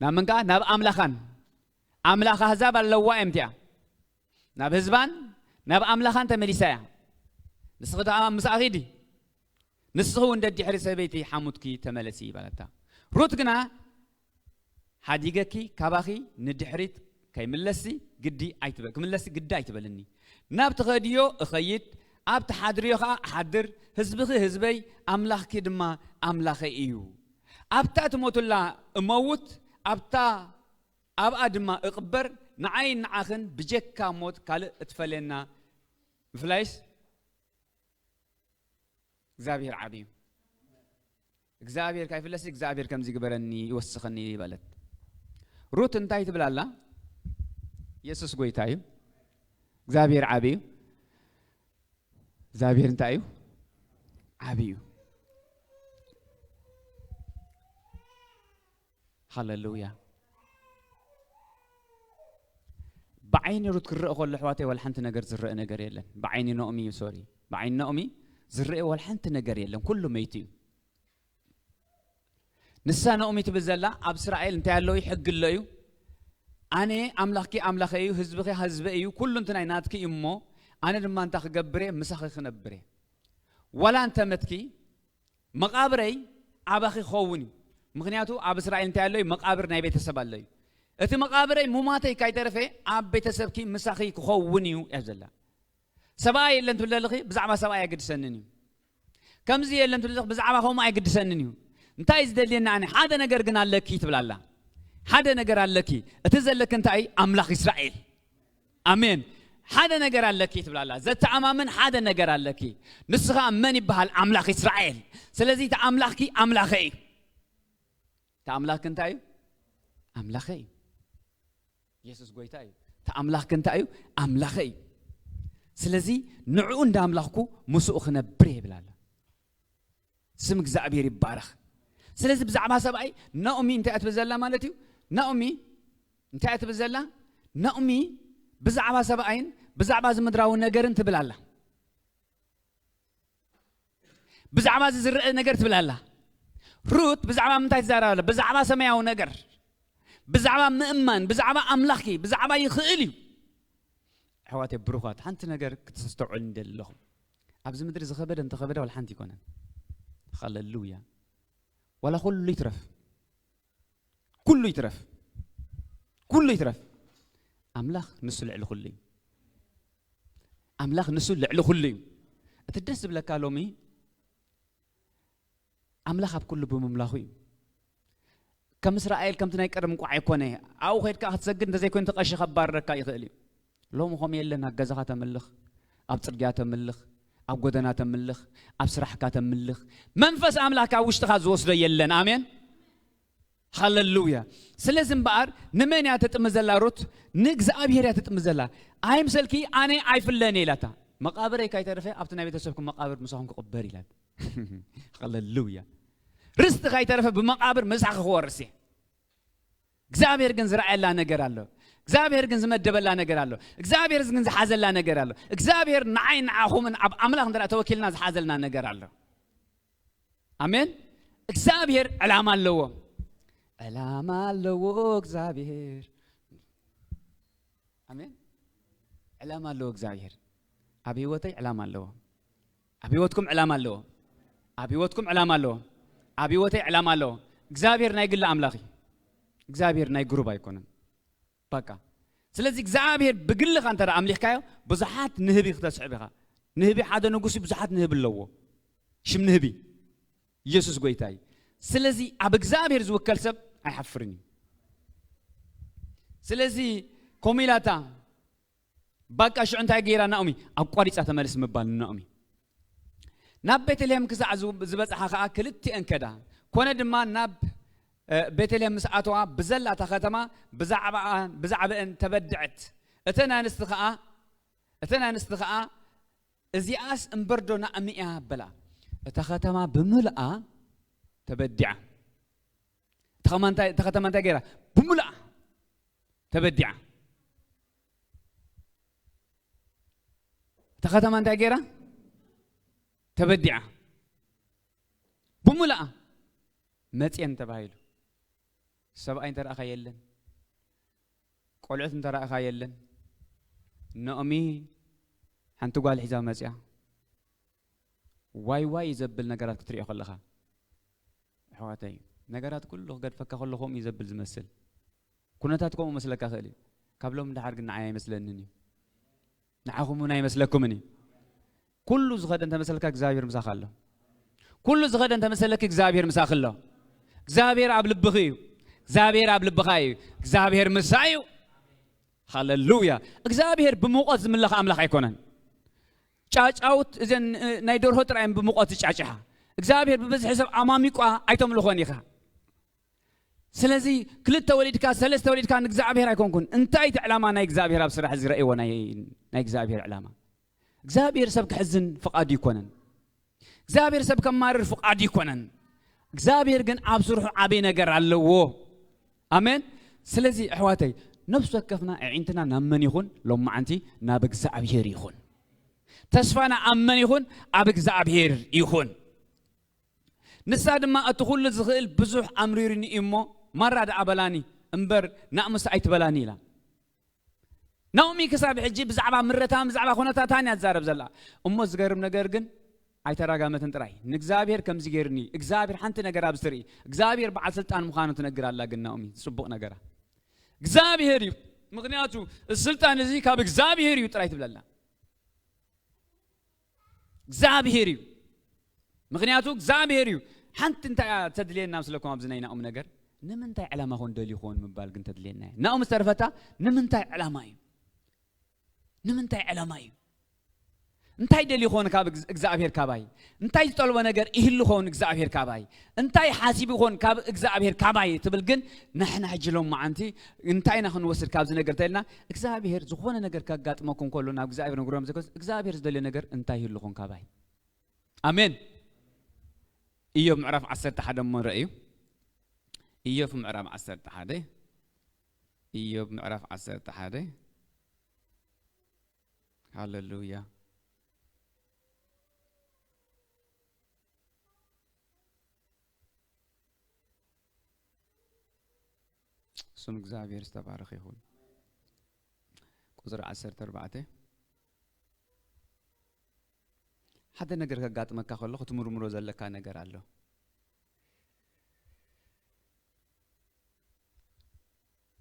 ናብ መን ከዓ? ናብ ኣምላኻን። ኣምላኽ ኣህዛብ ኣለዋ እዮም እቲኣ። ናብ ህዝባን ናብ ኣምላኻን ተመሊሳ እያ። ንስኺ ደኣ ምስኣ ኺዲ፣ ንስኺ እውን ደድሕሪ ሰበይቲ ሓሙትኪ ተመለሲ በለታ። ሩት ግና ሓዲገኪ ካባኺ ንድሕሪት ከይምለስሲ ግዲ ኣይትበ- ክምለስሲ ግዲ ኣይትበልኒ። ናብ ትኸድዮ እኸይድ፣ ኣብ ትሓድርዮ ኸዓ እሓድር፣ ህዝብኺ ህዝበይ፣ ኣምላኽኪ ድማ ኣምላኸይ እዩ። ኣብታ ትሞቱላ እመውት፣ ኣብታ ኣብኣ ድማ እቕበር፣ ንዓይን ንዓኽን ብጀካ ሞት ካልእ እትፈልየና ምፍላይስ እግዚኣብሔር ዓብዩ። እግዚኣብሔር ካይፍለሲ እግዚኣብሔር ከምዚ ግበረኒ ይወስኸኒ በለት። ሩት እንታይ ትብል ኣላ? የሱስ ጎይታ እዩ። እግዚኣብሔር ዓቢ እዩ። እግዚኣብሔር እንታይ እዩ? ዓቢ እዩ። ሃለሉያ። ብዓይኒ ሩት ክረአ ከሎ ኣሕዋተይ ዋላ ሓንቲ ነገር ዝረአ ነገር የለን። ብዓይኒ ኖእሚ እዩ፣ ሶሪ፣ ብዓይኒ ኖእሚ ዝረአ ዋላ ሓንቲ ነገር የለን። ኩሉ መይቱ እዩ። ንሳ ኖእሚ ትብል ዘላ ኣብ እስራኤል እንታይ ኣሎ እዩ? ሕጊ ኣሎ እዩ። ኣነ ኣምላኽኪ ኣምላኸይ እዩ፣ ህዝብኺ ህዝበይ እዩ፣ ኩሉ እንትናይ ናትኪ እዩ እሞ ኣነ ድማ እንታይ ክገብር እየ? ምሳኺ ክነብር እየ። ዋላ እንተ መትኪ መቓብረይ ኣባኺ ክኸውን እዩ። ምኽንያቱ ኣብ እስራኤል እንታይ ኣሎ እዩ? መቓብር ናይ ቤተሰብ ኣሎ እዩ። እቲ መቓብረይ ሙማተይ ካይተረፈ ኣብ ቤተሰብኪ ምሳኺ ክኸውን እዩ እያ ዘላ። ሰብኣይ የለን ትብል ዘለኺ፣ ብዛዕባ ሰብኣይ ኣይግድሰንን እዩ። ከምዚ የለን ትብል ዘለኺ፣ ብዛዕባ ከምኡ ኣይግድሰንን እዩ። እንታይ እዩ ዝደልየና? ኣነ ሓደ ነገር ግን ኣለኪ ትብል ኣላ። ሓደ ነገር ኣለኪ። እቲ ዘለኪ እንታይ? ኣምላኽ እስራኤል። ኣሜን። ሓደ ነገር ኣለኪ ትብል ኣላ። ዘተኣማምን ሓደ ነገር ኣለኪ። ንሱ ኸኣ መን ይበሃል? ኣምላኽ እስራኤል። ስለዚ እቲ ኣምላኽኪ ኣምላኸይ እዩ። እቲ ኣምላኽኪ እንታይ እዩ? ኣምላኸይ እዩ። የሱስ ጎይታ እዩ። እቲ ኣምላኽኪ እንታይ እዩ? ኣምላኸይ እዩ። ስለዚ ንዕኡ እንዳ ኣምላኽኩ ምስኡ ክነብር እየ ይብል ኣሎ። ስም እግዚኣብሔር ይባረኽ። ስለዚ ብዛዕባ ሰብኣይ ናኦሚ እንታይ እያ ትብል ዘላ ማለት እዩ? ናኦሚ እንታይ እያ ትብል ዘላ? ናኦሚ ብዛዕባ ሰብኣይን ብዛዕባ እዚ ምድራዊ ነገርን ትብል ኣላ። ብዛዕባ እዚ ዝረአ ነገር ትብል ኣላ። ሩት ብዛዕባ ምንታይ ትዛረብ ኣላ? ብዛዕባ ሰማያዊ ነገር፣ ብዛዕባ ምእማን፣ ብዛዕባ ኣምላኽኪ፣ ብዛዕባ ይኽእል እዩ። ኣሕዋተይ ብሩኻት፣ ሓንቲ ነገር ክተስተውዕሉ እንደሊ ኣለኹም። ኣብዚ ምድሪ ዝኸበደ እንተኸበደ ዋላ ሓንቲ ኣይኮነን። ሃሌሉያ። ዋላ ኩሉ ይትረፍ፣ ኩሉ ይትረፍ፣ ኩሉ ይትረፍ፣ ኣምላኽ ንሱ ልዕሊ ኩሉ እዩ። ኣምላኽ ንሱ ልዕሊ ኩሉ እዩ። እቲ ደስ ዝብለካ ሎሚ ኣምላኽ ኣብ ኩሉ ብምምላኹ እዩ። ከም እስራኤል ከምቲ ናይ ቀደም እንቋዕ ኣይኮነ። ኣብኡ ኸይድካ ክትሰግድ እንተዘይኮይኑ እቲ ቀሺ ከባርረካ ይኽእል እዩ። ሎሚ ከምኡ የለን። ኣብ ገዛኻ ተምልኽ፣ ኣብ ጽርግያ ተምልኽ፣ ኣብ ጎደና ተምልኽ፣ ኣብ ስራሕካ ተምልኽ፣ መንፈስ ኣምላኽ ካብ ውሽጥኻ ዝወስዶ የለን። ኣሜን። ሃሌሉያ። ስለዚ እምበኣር ንመን እያ ተጥምዘላ ሩት? ንእግዚኣብሔር እያ ተጥምዘላ። ኣይምሰልኪ ኣነ ኣይፍለን እየ ኢላታ። መቓብረይ ካይተረፈ ኣብቲ ናይ ቤተሰብኩም መቓብር ምሳኹም ክቕበር ኢላት። ሃሌሉያ። ርስቲ ካይተረፈ ብመቓብር ምሳኺ ክወርስ እየ። እግዚኣብሔር ግን ዝረኣየላ ነገር ኣሎ። እግዚኣብሔር ግን ዝመደበላ ነገር ኣሎ። እግዚኣብሔር ግን ዝሓዘላ ነገር ኣሎ። እግዚኣብሔር ንዓይ ንዓኹምን ኣብ ኣምላኽ እንተ ተወኪልና ዝሓዘልና ነገር ኣሎ። ኣሜን። እግዚኣብሔር ዕላማ ኣለዎ። ዕላማ ኣለዎ እግዚኣብሔር። ኣሜን። ዕላማ ኣለዎ እግዚኣብሔር። ኣብ ህይወተይ ዕላማ ኣለዎ። ኣብ ህይወትኩም ዕላማ ኣለዎ። ኣብ ህይወትኩም ዕላማ ኣለዎ። ኣብ ህይወተይ ዕላማ ኣለዎ። እግዚኣብሔር ናይ ግሊ ኣምላኽ እዩ። እግዚኣብሔር ናይ ግሩብ ኣይኮነን። በቃ። ስለዚ እግዚኣብሔር ብግልኻ እንተ ኣምሊኽካዮ ብዙሓት ንህቢ ክተስዕብ ኢኻ። ንህቢ ሓደ ንጉስ ብዙሓት ንህቢ ኣለዎ። ሽም ንህቢ ኢየሱስ ጎይታ እዩ። ስለዚ ኣብ እግዚኣብሔር ዝውከል ሰብ ኣይሓፍርን እዩ። ስለዚ ከምኡ ኢላታ ባቃ ሽዑ እንታይ ገይራ ናኦሚ? ኣቋሪጻ ተመልስ ምባል ናኦሚ። ናብ ቤተልሔም ክሳዕ ዝ- ዝበጽሓ ኸኣ ክልቲአን ከዳ። ኮነ ድማ ናብ እ፣ ቤተልሔም ምስ ኣተዋ ብዘላ እታ ኸተማ ብዛዕባኣን ብዛዕባኤን ተበድዐት። እተን ኣንስቲ ኸኣ እተን ኣንስቲ ኸኣ እዚኣስ እምበርዶ ናእሚ እያ በላ። እታ ኸተማ ብምልኣ ተበዲዓ። እታ ኸማ እንታይ- እታ ኸተማ እንታይ ገይራ? ብምልኣ ተበዲዓ። እታ ኸተማ እንታይ ገይራ? ተበዲዓ። ብምልኣ መጽየን ተባሂሉ። ሰብኣይ እንተረኣኻ የለን። ቆልዑት እንተረኣኻ የለን። ናኦሚ ሓንቲ ጓል ሒዛ መጽያ። ዋይ ዋይ እዩ ዘብል ነገራት ክትሪኦ ከለኻ። ኣሕዋተይ፣ ነገራት ኩሉ ክገድፈካ ከሎ ከምኡ እዩ ዘብል ዝመስል። ኩነታት ከምኡ መስለካ ክእል እዩ። ካብ ሎም ንደሓር ግን ንዓይ ኣይመስለንን እዩ። ንዓኹም እውን ኣይመስለኩምን እዩ። ኩሉ ዝኸደ እንተመሰልካ እግዚኣብሔር ምሳኻ ኣሎ። ኩሉ ዝኸደ እንተመሰለኪ እግዚኣብሔር ምሳኺ ኣሎ። እግዚኣብሔር ኣብ ልብኺ እዩ። እግዚኣብሔር ኣብ ልብኻ እዩ። እግዚኣብሔር ምሳ እዩ። ሃሌሉያ። እግዚኣብሔር ብሙቐት ዝምለኽ ኣምላኽ ኣይኮነን። ጫጫውት እዘን እ፣ ናይ ደርሆ ጥራይ እየን ብሙቐት ዝጫጭሓ። እግዚኣብሔር ብብዝሒ ሰብ ኣማሚቋ ኣይተምልኾን ኢኻ። ስለዚ ክልተ ወሊድካ ሰለስተ ወሊድካ ንእግዚኣብሔር ኣይኮንኩን። እንታይ እቲ ዕላማ ናይ እግዚኣብሔር ኣብ ስራሕ ዝረእይዎ ናይ ናይ እግዚኣብሔር ዕላማ? እግዚኣብሔር ሰብ ክሕዝን ፍቓዱ ይኮነን። እግዚኣብሔር ሰብ ከማርር ፍቓዱ ይኮነን። እግዚኣብሔር ግን ኣብ ስርሑ ዓበይ ነገር ኣለዎ። ኣሜን። ስለዚ ኣሕዋተይ፣ ነፍሲ ወከፍና ኣዒንትና ናብ መን ይኹን? ሎማዓንቲ ናብ እግዚኣብሔር ይኹን። ተስፋና ኣብ መን ይኹን? ኣብ እግዚኣብሔር ይኹን። ንሳ ድማ እቲ ኩሉ ዝኽእል ብዙሕ ኣምሪሩኒ እዩ እሞ፣ ማራ ደኣ በላኒ እምበር ናእምስ ኣይትበላኒ ኢላ። ናኦሚ ክሳብ ሕጂ ብዛዕባ ምረታን ብዛዕባ ኩነታታን እያ ትዛረብ ዘላ። እሞ ዝገርም ነገር ግን ኣይተራጋመትን ጥራይ። ንእግዚኣብሔር ከምዚ ገይርኒ፣ እግዚኣብሔር ሓንቲ ነገር ኣብዚ ትርኢ፣ እግዚኣብሔር በዓል ስልጣን ምዃኑ ትነግር ኣላ። ግን ናኦሚ ጽቡቕ ነገራ እግዚኣብሔር እዩ። ምኽንያቱ እዚ ስልጣን እዚ ካብ እግዚኣብሔር እዩ ጥራይ ትብለላ። እግዚኣብሔር እዩ። ምኽንያቱ እግዚኣብሔር እዩ። ሓንቲ እንታይ እያ ተድልየና ምስለኩም ኣብዚ ናይ ናኦም ነገር? ንምንታይ ዕላማ ኾን ደልዩ ኾን ምባል ግን ተድልየና እያ። ናኦም ዝተረፈታ ንምንታይ ዕላማ እዩ? ንምንታይ ዕላማ እዩ? እንታይ ደልዩ ኾን ካብ እግዝ- እግዚኣብሔር ካባይ? እንታይ ዝጠልቦ ነገር ይህሉ ኾን እግዚኣብሔር ካባይ? እንታይ ሓሲቡ ኾን ካብ እግዚኣብሔር ካባይ ትብል ግን ንሕና ሕጂ ሎም መዓንቲ እንታይ ኢና ክንወስድ ካብዚ ነገር ተልና እግዚኣብሔር ዝኾነ ነገር ከጋጥመኩም ከሎ ናብ እግዚኣብሔር ንግሮም ዘኮስ እግዚኣብሔር ዝደልዮ ነገር እንታይ ይህሉ ኾን ካባይ? ኣሜን። ኢዮብ ምዕራፍ ዓሰርተ ሓደ እሞ ረእዩ። ኢዮብ ምዕራፍ ዓሰርተ ሓደ። ኢዮብ ምዕራፍ ዓሰርተ ሓደ። ሃሌሉያ። ስም እግዚኣብሔር ዝተባረኸ ይኹን። ቁጽሪ ዓሰርተ ኣርባዕተ። ሓደ ነገር ከጋጥመካ ከሎ ክትምርምሮ ዘለካ ነገር ኣሎ።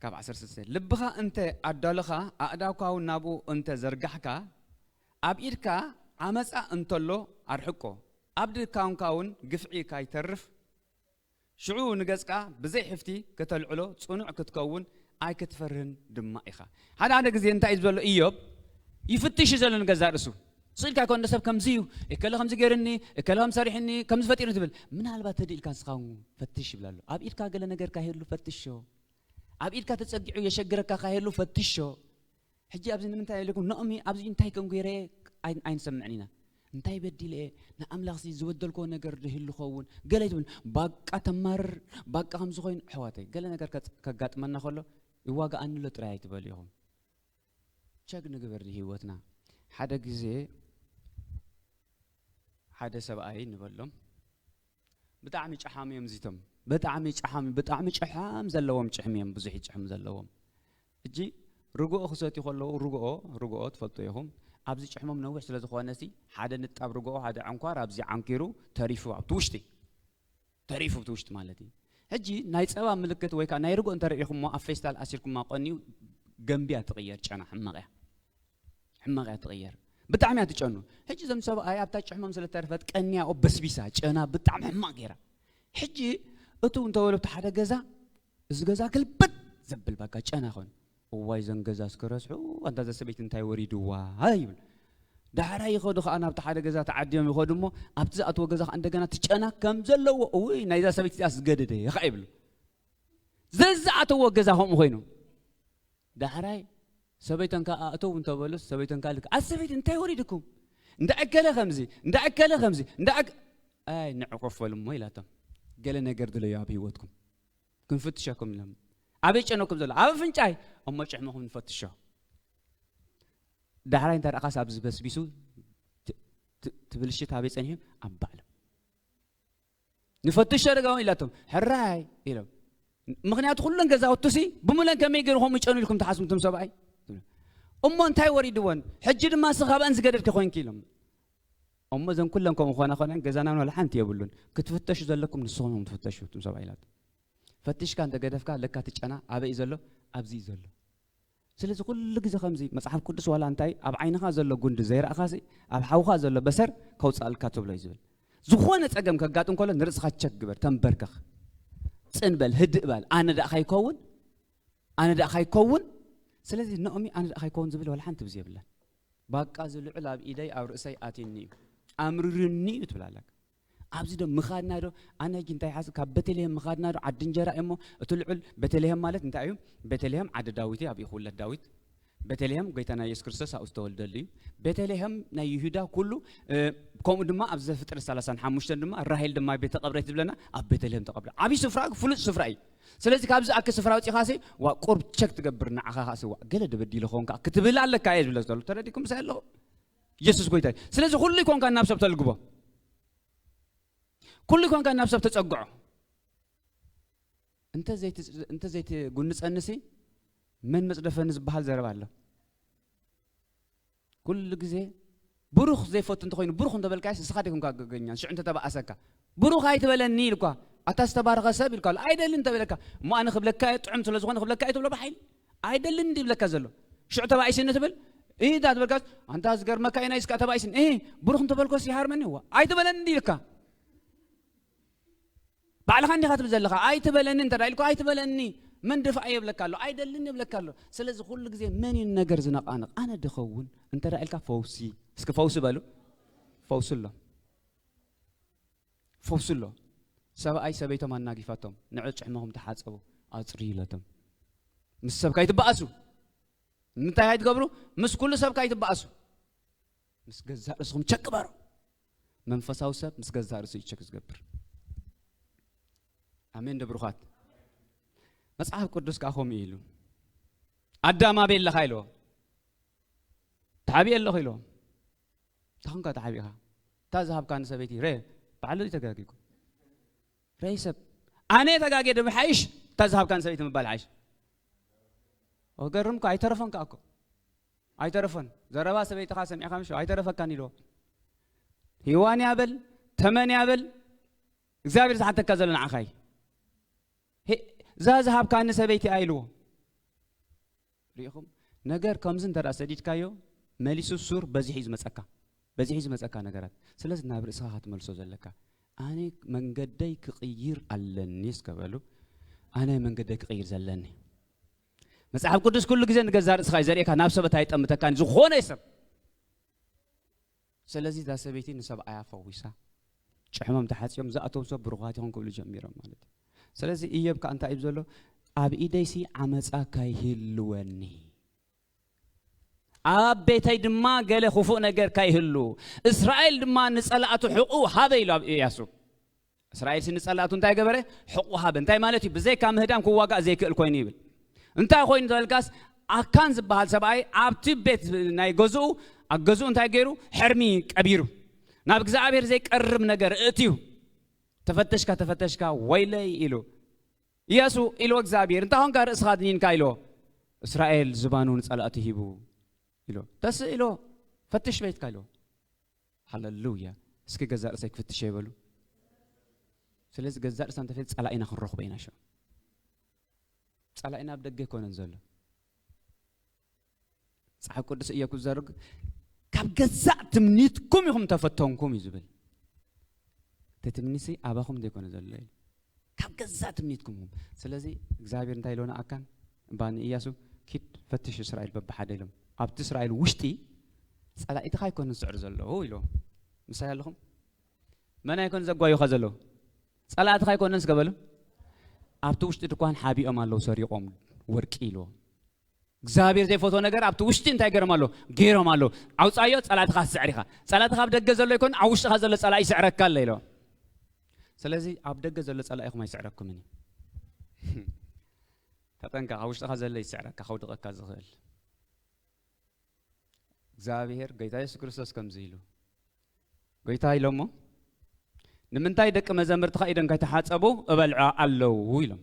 ካብ ዓሰርተ ሰለስተ፣ ልብኻ እንተ ኣዳለኻ፣ ኣእዳውካ እውን ናብኡ እንተ ዘርጋሕካ፣ ኣብ ኢድካ ዓመጻ እንተሎ ኣርሕቆ፣ ኣብ ድካምካ እውን ግፍዒ ካይተርፍ፣ ሽዑ ንገጽካ ብዘይ ሕፍቲ ከተልዕሎ ጽኑዕ ክትከውን ኣይክትፈርህን ድማ ኢኻ። ሓደ ሓደ ግዜ እንታይ እዩ ዘሎ? ኢዮብ ይፍትሽ እዩ ዘሎ ንገዛእ ርእሱ። ስኢልካ ይኮን ሰብ ከምዚ እዩ፣ እከለ ከምዚ ገይርኒ፣ እከለ ከም ሰሪሕኒ፣ ከምዚ ፈጢሩ ትብል። ምናልባት ተድኢልካ ንስኻ እውን ፈትሽ ይብል ኣሎ። ኣብ ኢድካ ገለ ነገር ካይህሉ ፈትሾ። ኣብ ኢድካ ተጸጊዑ የሸግረካ ካይህሉ ፈትሾ። ሕጂ ኣብዚ ንምንታይ ኢልኩም፣ ናኦሚ ኣብዚ እንታይ ከም ገይረ ኣይ- ኣይንሰምዕን ኢና። እንታይ በዲለ እየ? ንኣምላኽሲ ዝበደልክዎ ነገር ድህሉ ኸውን? ገለ ትብል፣ ባቃ ተማርር፣ ባቃ ከምዚ ኮይኑ። ኣሕዋተይ፣ ገለ ነገር ከጽ- ከጋጥመና ከሎ፣ ይዋጋኣኒ ኣሎ ጥራይ ኣይትበሉ ኢኹም። ቸክ ንግበር ድህይወትና። ሓደ ግዜ ሓደ ሰብኣይ ንበሎም፣ ብጣዕሚ ጨሓም እዮም እዚቶም። ብጣዕሚ ጨሓም፣ ብጣዕሚ ጨሓም ዘለዎም ጭሕሚ እዮም፣ ብዙሕ ጭሕሚ ዘለዎም። እጂ ርግኦ ክሰትዩ ከለዉ፣ ርግኦ፣ ርግኦ ትፈልጡ ኢኹም። ኣብዚ ጭሕሞም ነዊሕ ስለ ዝኾነ ሲ፣ ሓደ ንጣብ ርግኦ፣ ሓደ ዕንኳር ኣብዚ ዓንኪሩ ተሪፉ ኣብቲ ውሽጢ። ተሪፉ ኣብቲ ውሽጢ ማለት እዩ። ሕጂ ናይ ጸባ ምልክት ወይ ከኣ ናይ ርግኦ እንተ ርኢኹሞ፣ ኣብ ፌስታል ኣሲርኩማ ቀንዩ ገንብያ ትቕየር፣ ጨና ሕማቕ እያ። ሕማቕ እያ ትቕየር። ብጣዕሚ እያ ትጨኑ። ሕጂ እዞም ሰብኣይ ኣብታ ጭሕሞም ስለ ተረፈት ቀንያ ኦ በስቢሳ፣ ጨና ብጣዕሚ ሕማቕ ገይራ። ሕጂ እቱ እንተበሉ ኣብቲ ሓደ ገዛ፣ እዚ ገዛ ግልብጥ ዘብል ባካ ጨና ኾን። እዋይ ዘን ገዛ እስከ ረስሑ፣ ኣንታ እዛ ሰበይቲ እንታይ ወሪድዋ ይብል። ዳሕራይ ይኸዱ ኸኣ ናብቲ ሓደ ገዛ ተዓድዮም ይኸዱ እሞ፣ ኣብቲ ዝኣትዎ ገዛ ኸኣ እንደገና እቲ ጨና ከም ዘለዎ፣ እውይ ናይዛ ሰበይቲ እዚኣ ዝገደደ ይኸዓ ይብሉ። ዘዝኣተዎ ገዛ ከምኡ ኮይኑ። ዳሕራይ ሰበይተን ከኣ ኣእተው እንተበሉስ፣ ሰበይተን ከኣ ልክ፣ "ኣሰበይቲ እንታይ ወሪድኩም? እንዳ እከለ ከምዚ፣ እንዳ እከለ ከምዚ፣ እንዳ እክ-" "ኣይ ንዕ ኮፍ በሉ እሞ" ኢላቶም። "ገለ ነገር ድለዩ ኣብ ህይወትኩም። ክንፍትሸኩም" ኢሎም። "ኣበይ ጨነኩም ዘሎ?" "ኣብ ኣፍንጫይ።" "እሞ ጭሕምኹም ንፈትሾ።" ዳሕራይ እንተ ደኣኻስ ኣብዚ በስቢሱ ት-፣ ት-፣ ትብልሽት ኣበይ ጸኒሑ? ኣብ ባዕሎም። "ንፈትሾ ደጋውን" ኢላቶም። "ሕራይ" ኢሎም። ምኽንያቱ ኩለን ገዛውቱሲ ብሙለን ከመይ ገይሩ ከምኡ ይጨኑ ኢልኩም ትሓስቡ እቶም ሰብኣይ? "እሞ እንታይ ወሪድወን? ሕጂ ድማ ንስኺ ካብኣን ዝገደድኪ ኮንኪ" ኢሎም። "እሞ እዘን ኩለን ከምኡ ኾና ኾነን ገዛና ዋላ ሓንቲ የብሉን። ክትፍተሹ ዘለኩም ንስኹም እዮም ትፍተሹ እቶም ሰብኣይ" ኢላቶም። ፈቲሽካ እንተ ገደፍካ ለካ እቲ ጨና ኣበይ እዩ ዘሎ? ኣብዚ እዩ ዘሎ። ስለዚ ኩሉ ግዜ ከምዚ መጽሓፍ ቅዱስ ዋላ እንታይ ኣብ ዓይንኻ ዘሎ ጉንዲ ዘይረኣኻሲ ኣብ ሓውኻ ዘሎ በሰር ከውጻእልካ ትብሎ እዩ ዝብል። ዝኾነ ጸገም ከጋጥም ከሎ ንርእስኻ ቸክ ግበር፣ ተንበርከኽ፣ ጽን በል፣ ህድእ በል። ኣነ ደኣ ካይከውን፣ ኣነ ደኣ ካይከውን። ስለዚ ናኦሚ ኣነ ደኣ ካይከውን ዝብል ዋላ ሓንቲ ብዘይ የብላን። ባቃ እዚ ልዑል ኣብ ኢደይ ኣብ ርእሰይ ኣትዩኒ እዩ፣ ኣምሪሩኒ እዩ ትብል ኣለካ። ኣብዚ ዶ ምኻድና ዶ? ኣነ ሕጂ እንታይ ሓስብ፣ ካብ ቤተልሔም ምኻድና ዶ? ዓዲ እንጀራ እሞ፣ እቲ ልዑል ቤተልሔም ማለት እንታይ እዩ? ቤተልሔም ዓዲ ዳዊት እዩ፣ ኣብኡ ክውለድ ዳዊት። ቤተልሔም ጎይታና የሱስ ክርስቶስ ኣብኡ ዝተወልደሉ እዩ። ቤተልሔም ናይ ይሁዳ ኩሉ፣ እ፣ ከምኡ ድማ ኣብ ዘፍጥረት ሰላሳን ሓሙሽተን ድማ ራሄል ድማ ቤት ተቐብረት ዝብለና ኣብ ቤተልሔም ተቐብረ። ዓብዪ ስፍራ፣ ፍሉጥ ስፍራ እዩ። ስለዚ ካብዚ ኣክ ስፍራ ወፂኻሲ፣ ዋ፣ ቁርብ ቸክ ትገብር ንዓኻ ኻሲ፣ ዋ፣ ገለ ደበዲለ ኾንካ ክትብል ኣለካ እየ ዝብለ ዘሎ። ተረዲኩም ምሳይ ኣለኹ? ኢየሱስ ጎይታ እዩ። ስለዚ ኩሉ ይኮንካ ናብ ሰብ ተልግቦ። ኩሉ ይኮንካ ናብ ሰብ ተጸግዖ። እንተ ዘይት-፣ እንተ ዘይትጉንጸንሲ መን መጽደፈኒ ዝበሃል ዘረባ ኣሎ። ኩሉ ግዜ ብሩኽ ዘይፈቱ እንተኾይኑ፣ ብሩኽ እንተበልካስ ንስኻ ዲኹም ገገኛ፣ ሽዑ እንተተባኣሰካ፣ "ብሩኽ ኣይትበለኒ" ኢልኳ፣ "ኣታ ዝተባረኸ ሰብ" ኢልኳ፣ "ኣይደልን" እንተበለካ፣ "እሞ ኣነ ክብለካ እየ፣ ጥዑም ስለ ዝኾነ ክብለካ እየ" ትብሎ ብሓይሊ። "ኣይደልን" እንዲ ይብለካ ዘሎ። ሽዑ ተባኢስኒ ትብል፣ "እህ" እንዳ ትበልካስ፣ "ኣንታ ዝገርመካ እዩ፣ ናይስካ ተባኢስኒ፣ እህ፣ ብሩኽ እንተበልኮስ ይሃርመኒ" እዋ፣ "ኣይትበለኒ" እንዲ ኢልካ። ባዕልኻ እንዲኻ ትብል ዘለኻ፣ "ኣይትበለኒ" እንተ ደኣ ኢልኩ፣ "ኣይትበለኒ፣ መን ደፋእ" የብለካ ኣሎ፣ "ኣይደልን" የብለካ ኣሎ። ስለዚ ኩሉ ግዜ መን እዩ ነገር ዝነቓንቕ? ኣነ ድኸውን እንተ ደኣ ኢልካ፣ ፈውሲ፣ እስኪ ፈውሲ በሉ። ፈውሲ ኣሎ። ፈውሲ ኣሎ። ሰብኣይ ሰበይቶም ኣናጊፋቶም፣ "ንዑ ጭሕምኹም ተሓጸቡ፣ ኣጽርዩ" ኢለቶም። ምስ ሰብ ካይትበኣሱ። ንምንታይ ካይትገብሩ? ምስ ኩሉ ሰብ ካይትበኣሱ። ምስ ገዛእ ርእስኹም ቸክ ግበሩ። መንፈሳዊ ሰብ ምስ ገዛእ ርእሱ እዩ ቸክ ዝገብር። ኣሜን ዶ ብሩኻት? መጽሓፍ ቅዱስ ከኣ ከምኡ ኢሉ፣ "ኣዳም ኣበይ ኣለኻ?" ኢልዎ። "ተሓቢኤ ኣለኹ" ኢልዎ። "እንታይ ኾንካ ተሓቢእኻ?" "እታ ዝሃብካኒ ሰበይቲ ረ-" ባዕሉ እዩ ተጋጊ እኮ። "ረይ ሰብ፣ ኣነ ተጋጌ ዶ ብሓይሽ እታ ዝሃብካኒ ሰበይቲ ምባል ሓይሽ?" ወገርም እኮ ኣይተረፈን ከኣ እኮ። ኣይተረፈን። ዘረባ ሰበይትኻ ሰሚዕኻ ምሽ ኣይተረፈካን ኢልዎ። ሂዋን ያበል፣ ተመን ያበል፣ እግዚኣብሔር ዝሓተካ ዘሎ ንዓኻ እዩ። "ሄ-፣ እዛ ዝሃብካኒ ሰበይቲ" ኢልዎ። ርኢኹም? ነገር ከምዚ እንተ ደኣ ሰዲድካዮ፣ መሊሱ ሱር በዚሑ እዩ ዝመጸካ። በዚሑ እዩ ዝመጸካ ነገራት። ስለዚ ናብ ርእስኻ ክትመልሶ ዘለካ፣ "ኣነ መንገደይ ክቕይር ኣለኒ" እስከ በሉ። "ኣነ መንገደይ ክቕይር ዘለኒ።" መጽሓፍ ቅዱስ ኩሉ ግዜ ንገዛእ ርእስኻ እዩ ዘርእየካ፣ ናብ ሰበት ኣይጠምተካን ዝኾነ ሰብ። ስለዚ እዛ ሰበይቲ ንሰብኣያ ፈዊሳ፣ ጭሕሞም ተሓጺቦም ዝኣተዉ ሰብ ብሩኻት ኢኹም ክብሉ ጀሚሮም ማለት እዩ። ስለዚ ኢዮብ ከኣ እንታይ እዩ ዘሎ? "ኣብ ኢደይሲ ዓመጻ ካይህልወኒ፣ ኣብ ቤተይ ድማ ገለ ክፉእ ነገር ካይህሉ፣ እስራኤል ድማ ንጸላእቱ ሕቑ ሃበ" ኢሉ ኣብ ኢያሱ። እስራኤልሲ ንጸላእቱ እንታይ ገበረ? ሕቑ ሃበ። እንታይ ማለት እዩ? ብዘይካ ምህዳም ክዋጋእ ዘይክእል ኮይኑ ይብል። እንታይ ኮይኑ ተበልካስ፣ ኣካን ዝበሃል ሰብኣይ ኣብቲ ቤት ናይ ገዝኡ፣ ኣብ ገዝኡ እንታይ ገይሩ? ሕርሚ ቀቢሩ። ናብ እግዚኣብሔር ዘይቀርብ ነገር እእትዩ። ተፈተሽካ፣ ተፈተሽካ፣ "ወይለይ" ኢሉ። ኢያሱ ኢልዎ እግዚኣብሔር፣ "እንታይ ኾንካ ርእስኻ ኣድኒንካ?" ኢልዎ። "እስራኤል ዝባኑ ንጸላእቱ ሂቡ" ኢልዎ። "ተስእ" ኢልዎ። "ፈትሽ ቤትካ" ኢልዎ። ሃሌሉያ። እስኪ ገዛእ ርእሰይ ክፍትሽ እየ በሉ። ስለዚ ገዛእ ርእስና እንተፈት ጸላኢና ክንረኽቦ ኢና ሸው። ጸላኢና ኣብ ደገ ኣይኮነን ዘሎ። መጽሓፍ ቅዱስ እየኩ ዘርግ፣ "ካብ ገዛእ ትምኒትኩም ኢኹም ተፈተንኩም" እዩ ዝብል። እቲ ትምኒትሲ ኣባኹም ዘይኮነ ዘሎ እዩ። ካብ ገዛእ ትምኒትኩም ኢኹም። ስለዚ እግዚኣብሔር እንታይ ኢልዎ ንኣካን፣ እባ ንኢያሱ፣ "ኪድ ፈትሽ እስራኤል በብሓደ" ኢሎም። ኣብቲ እስራኤል ውሽጢ ጸላኢትኻ ኣይኮነን ዝስዕሩ ዘለዉ ኢልዎ። ምሳይ ኣለኹም? መን ኣይኮን ዘጓዩኻ ዘለዉ? ጸላእትኻ ኣይኮነን እስከ በሉ። "ኣብቲ ውሽጢ ድኳን ሓቢኦም ኣለዉ ሰሪቖም ወርቂ" ኢልዎ። እግዚኣብሔር ዘይፈትዎ ነገር ኣብቲ ውሽጢ እንታይ ገይሮም ኣለዉ? ገይሮም ኣለዉ። ኣውጻዮ፣ ጸላእትኻ ትስዕር ኢኻ። ጸላእትኻ ኣብ ደገ ዘሎ ኣይኮን፣ ኣብ ውሽጥኻ ዘሎ ጸላኢ ይስዕረካ ኣሎ ኢልዎ። ስለዚ ኣብ ደገ ዘሎ ጸላኢኹም ኣይስዕረኩምን እዩ። ተጠንቀቕ፣ ኣብ ውሽጥኻ ዘሎ ይስዕረካ፣ ከውድቐካ ዝኽእል። እግዚኣብሔር፣ ጎይታ የሱስ ክርስቶስ ከምዚ ኢሉ፣ ጎይታ ኢሎሞ፣ "ንምንታይ ደቂ መዘምርትኻ ኢዶም ከይተሓጸቡ እበልዖ ኣለዉ?" ኢሎም።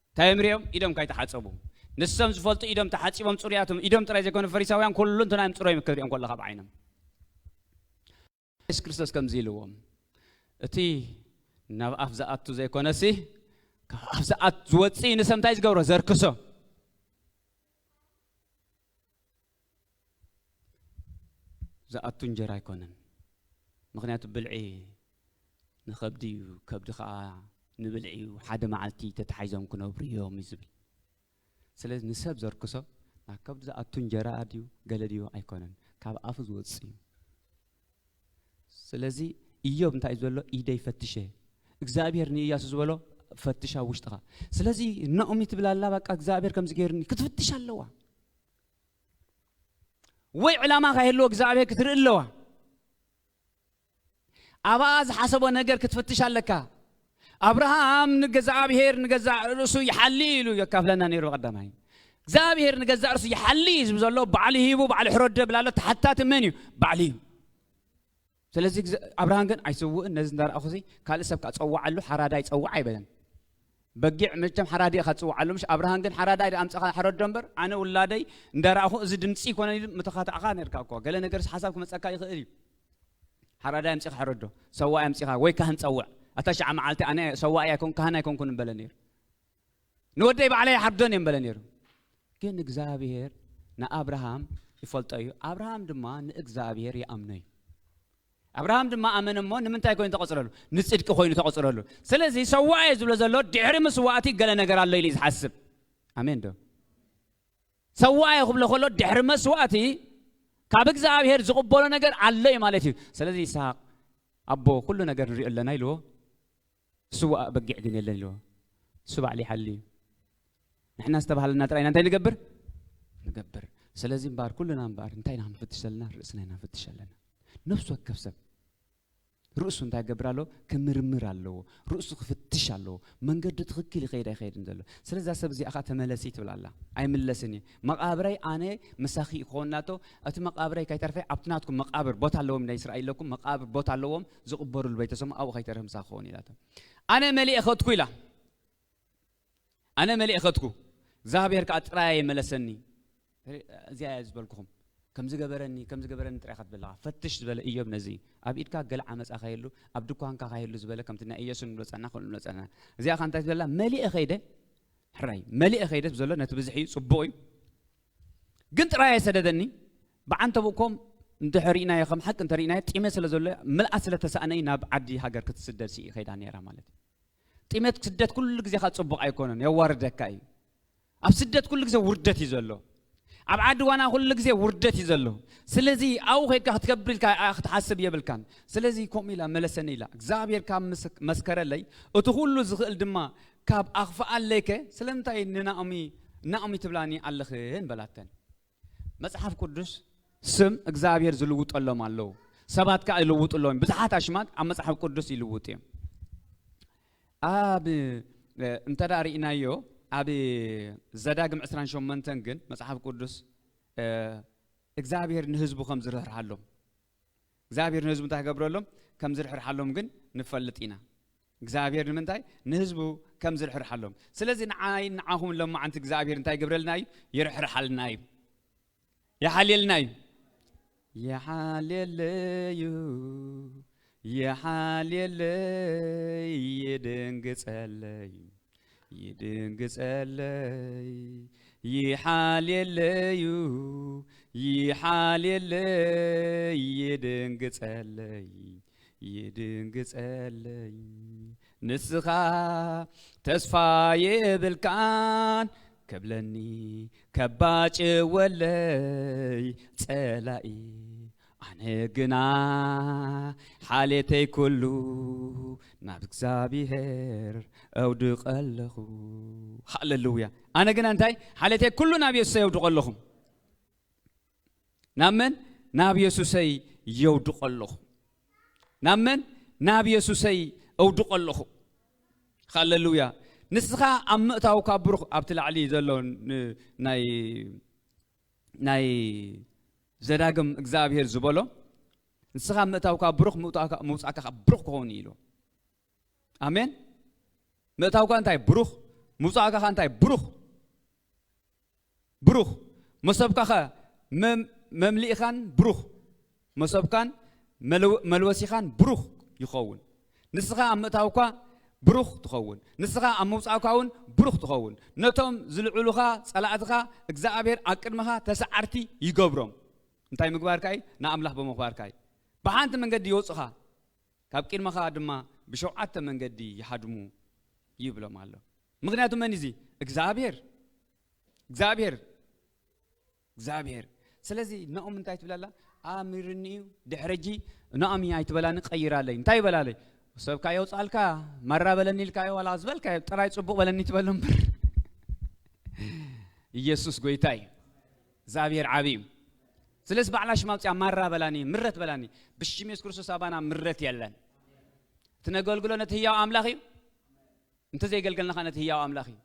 እንታይ እዮም ሪኦም? ኢዶም ከይተሓጸቡ። ንሶም ዝፈልጡ ኢዶም ተሓጺቦም ጽሩያቶም፣ ኢዶም ጥራይ ዘይኮነ ፈሪሳውያን ኩሉ እንትናዮም ጽሩዮም ክርእዮም ከለኻ ብዓይኖም። የሱስ ክርስቶስ ከምዚ ኢልዎም፣ "እቲ ናብ ኣፍ ዝኣቱ ዘይኮነሲ፣ ካብ ኣፍ ዝኣት-፣ ዝወጽእ ንሰብ እንታይ ዝገብሮ? ዘርክሶ። ዝኣቱ እንጀራ ኣይኮነን። ምኽንያቱ ብልዒ ንኸብዲ እዩ፣ ከብዲ ኸኣ ንብልዒ እዩ። ሓደ መዓልቲ ተታሒዞም ክነብሩ እዮም" እዩ ዝብል። ስለዚ ንሰብ ዘርክሶ ናብ ከብዲ ዝኣቱ እንጀራ ድዩ ገለ ድዩ ኣይኮነን፣ ካብ ኣፉ ዝወጽእ እዩ። ስለዚ ኢዮብ እንታይ እዩ ዝበሎ? ኢደይ ፈትሸ። እግዚኣብሔር ንኢያሱ ዝበሎ፣ ፈትሻ ውሽጥኻ። ስለዚ ናኦሚ ትብል ኣላ፣ በቃ እግዚኣብሔር ከምዚ ገይርኒ ክትፍትሽ ኣለዋ። ወይ ዕላማ ከይህልዎ እግዚኣብሔር ክትርኢ ኣለዋ። ኣብኣ ዝሓሰቦ ነገር ክትፍትሽ ኣለካ። ኣብርሃም ንገዛኣብሔር ንገዛእ ርእሱ ይሓሊ ኢሉ የካፍለና ነይሩ። ቀዳማይ እግዚኣብሔር ንገዛእ ርእሱ ይሓሊ እዩ ዝብል ዘሎ፣ ባዕሉ ሂቡ ባዕሉ ሕረዶ ብላሎ። ተሓታቲ መን እዩ? ባዕሉ እዩ። ስለዚ ኣብርሃም ግን ኣይስውእን፣ ነዚ እንዳረኣኹ ካልእ ሰብ ካጸዋዓሉ ሓራዳ ይጸዋዕ ኣይበለን። በጊዕ መቸም ሓራዲ ኢኻ ትጽውዓሉ፣ ምሽ ኣብርሃም ግን ሓራዳ ኣምጽኻ ሕረዶ እምበር፣ ኣነ ውላደይ እንዳረኣኹ እዚ ድምጺ ይኮነ ኢሉ ምተኻታዕኻ ነርካ እኮ። ገለ ነገር ሓሳብ ክመጸካ ይኽእል እዩ። ሓራዳ ኣምጺኻ ሕረዶ፣ ሰዋእ ኣምጺኻ ወይ ካህን ጸውዕ። ኣታ ሽዓ መዓልቲ ኣነ ሰዋእ ኣይኮን ካህን ኣይኮንኩን እምበለ ነይሩ። ንወደይ ባዕለይ ይሓርዶን እየ እምበለ ነይሩ። ግን እግዚኣብሔር ንኣብርሃም ይፈልጦ እዩ። ኣብርሃም ድማ ንእግዚኣብሔር ይኣምኖ እዩ። ኣብርሃም ድማ ኣመነ እሞ ንምንታይ ኮይኑ ተቐጽረሉ? ንጽድቂ ኮይኑ ተቐጽረሉ። ስለዚ ሰዋእ እየ ዝብሎ ዘሎ ድሕሪ ምስዋእቲ ገለ ነገር ኣሎ ኢሉ እዩ ዝሓስብ። ኣሜን ዶ? ሰዋእ እየ ክብሎ ከሎ ድሕሪ መስዋእቲ ካብ እግዚኣብሔር ዝቕበሎ ነገር ኣሎ እዩ ማለት እዩ። ስለዚ ይስሐቅ ኣቦ ኩሉ ነገር ንሪኦ ኣለና ኢልዎ። ዝስዋእ በጊዕ ግን የለን ኢልዎ። እሱ ባዕሉ ይሓሊ እዩ። ንሕና ዝተባህለና ጥራይ ኢና እንታይ ንገብር? ንገብር። ስለዚ እምበኣር ኩልና እምበኣር እንታይ ኢና ክንፍትሽ ዘለና? ርእስና ኢና ክንፍትሽ ኣለና። ነፍሲ ወከፍ ሰብ ርእሱ እንታይ ክገብር ኣለዎ? ክምርምር ኣለዎ። ርእሱ ክፍትሽ ኣለዎ። መንገዱ ትኽክል ይኸይድ ኣይኸይድን ዘሎ። ስለዛ ሰብ እዚኣ ኸዓ ተመለሲ ትብል ኣላ። ኣይምለስን እየ። መቓብረይ ኣነ ምሳኺ ክኸውን ኢላቶ። እቲ መቓብረይ ከይተርፈ ኣብቲ ናትኩም መቓብር ቦታ ኣለዎም፣ ናይ እስራኤል ኣለኩም መቓብር ቦታ ኣለዎም፣ ዝቕበሩሉ ቤተሰቦም ኣብኡ ከይተርፍ ምሳኺ ክኸውን ኢላቶ። ኣነ መሊኤ ኸድኩ ኢላ። ኣነ መሊኤ ኸድኩ፣ እግዚኣብሔር ከኣ ጥራይ መለሰኒ። እዚኣ እያ ዝበልኩኹም። ከም ዝገበረኒ፣ ከም ዝገበረኒ ጥራይ ኢኻ ትብል ኣለኻ። ፈትሽ ዝበለ ኢዮብ ነዚ እዩ። ኣብ ኢድካ ገለ ዓመጻ ከየሉ፣ ኣብ ድኳንካ ከየሉ ዝበለ፣ ከምቲ ናይ ኢየሱስ ንብሎ ጸና፣ ከምኡ ንብሎ ጸና። እዚኣ ኸኣ እንታይ ትብል ኣላ? መሊኤ ኸይደ፣ ሕራይ፣ መሊኤ ኸይደ ትብል ዘሎ ነቲ ብዝሒ እዩ፣ ጽቡቕ እዩ። ግን ጥራይ ኣይሰደደኒ። ብዓንተብኡ ኮም እንድሕር ርኢናዮ፣ ከም ሓቂ እንተ ርኢናዮ፣ ጢመ ስለ ዘሎ፣ ምልኣት ስለ ተሳእነዩ ናብ ዓዲ ሃገር ክትስደድ ስኢ ኸይዳ ነይራ ማለት እዩ። ጢመት ስደት ኩሉ ግዜ ኸኣ ጽቡቕ ኣይኮነን፣ የዋርደካ እዩ። ኣብ ስደት ኩሉ ግዜ ውርደት እዩ ዘሎ። ኣብ ዓዲ ዋና ኩሉ ግዜ ውርደት እዩ ዘሎ። ስለዚ ኣብኡ ኸይድካ ክትከብር ኢልካ ክትሓስብ የብልካን። ስለዚ ከምኡ ኢላ መለሰኒ ኢላ፣ እግዚኣብሔር ካብ ምስ-፣ መስከረለይ፣ እቲ ኩሉ ዝኽእል ድማ ካብ ኣኽፍኣለይከ፣ ስለምንታይ ንናኦሚ፣ ናኦሚ ትብላኒ ኣለኽን በላተን። መጽሓፍ ቅዱስ ስም እግዚኣብሔር ዝልውጠሎም ኣለዉ። ሰባት ከኣ ይልውጡ ኣለዎም። ብዙሓት ኣሽማት ኣብ መጽሓፍ ቅዱስ ይልውጡ እዮም። ኣብ፣ እ፣ እንተ ደኣ ርኢናዮ፣ ኣብ ዘዳግም ዕስራን ሸሞንተን ግን መጽሓፍ ቅዱስ፣ እ፣ እግዚኣብሔር ንህዝቡ ከም ዝርህርሃሎም፣ እግዚኣብሔር ንህዝቡ እንታይ ክገብረሎም? ከም ዝርሕርሓሎም ግን ንፈልጥ ኢና። እግዚኣብሔር ንምንታይ? ንህዝቡ ከም ዝርሕርሓሎም። ስለዚ ንዓይ ንዓኹም ሎማዓንቲ እግዚኣብሔር እንታይ ይገብረልና እዩ? ይርሕርሓልና እዩ። ይሓልየልና እዩ። ይሓልየለይ እዩ፣ ይሓልየለይ፣ ይድንግጸለይ፣ ይድንግጸለይ፣ ይሓልየለይ እዩ፣ ይሓልየለይ፣ ይድንግጸለይ፣ ይድንግጸለይ። ንስኻ ተስፋ የብልካን ክብለኒ ከባጭወለይ ጸላኢ፣ ኣነ ግና ሓሌተይ ኩሉ ናብ እግዚኣብሔር ኣውድቐ ኣለኹ። ሃሌሉያ። ኣነ ግና እንታይ? ሓሌተይ ኩሉ ናብ የሱሰይ ኣውድቐ ኣለኹ። ናብ መን? ናብ የሱሰይ የውድቐ ኣለኹ። ናብ መን? ናብ የሱሰይ ኣውድቐ ኣለኹ። ሃሌሉያ። ንስኻ ኣብ ምእታውካ ብሩኽ፣ ኣብቲ ላዕሊ ዘሎ ን-፣ ናይ፣ ናይ ዘዳግም እግዚኣብሔር ዝበሎ፣ ንስኻ ኣብ ምእታውካ ብሩኽ፣ ምውጻእካ፣ ምውጻእካ ብሩኽ ክኸውን እዩ ኢሉ። ኣሜን። ምእታውካ እንታይ? ብሩኽ። ምውጻእካ ኸ እንታይ? ብሩኽ። ብሩኽ። መሶብካ ኸ መም-፣ መምልኢኻን ብሩኽ። መሶብካን መልወ-፣ መልወሲኻን ብሩኽ ይኸውን። ንስኻ ኣብ ምእታውካ ብሩኽ ትኸውን። ንስኻ ኣብ ምውጻእካ እውን ብሩኽ ትኸውን። ነቶም ዝልዕሉኻ ጸላእትኻ እግዚኣብሔር ኣብ ቅድመኻ ተሰዓርቲ ይገብሮም። እንታይ ምግባርካ እዩ? ንኣምላኽ ብምኽባርካ እዩ። ብሓንቲ መንገዲ ይወጹኻ፣ ካብ ቅድመኻ ድማ ብሸውዓተ መንገዲ ይሃድሙ ይብሎም ኣሎ። ምኽንያቱ መን እዩ እዚ? እግዚኣብሔር። እግዚኣብሔር። እግዚኣብሔር። ስለዚ ናኦሚ እንታይ ትብል ኣላ? ኣሚርኒ እዩ። ድሕሪ ሕጂ ናኦሚ ኣይትበላኒ፣ ቀይራለይ። እንታይ ይበላለይ? ሰብካ የውፃልካ፣ ማራ በለኒ ኢልካዮ፣ ዋላ ዝበልካዮ ጥራይ ጽቡቕ በለኒ ትበሎ እምበር። ኢየሱስ ጎይታ እዩ። እግዚኣብሔር ዓብዪ እዩ። ስለዚ ባዕላ ሽማ ኣውፅያ ማራ በላኒ፣ ምረት በላኒ። ብሽም የሱስ ክርስቶስ ኣባና ምረት የለን። እቲ ነገልግሎ ነቲ ህያው ኣምላኽ እዩ። እንተ ዘይገልገልናኻ ነቲ ህያው ኣምላኽ እዩ።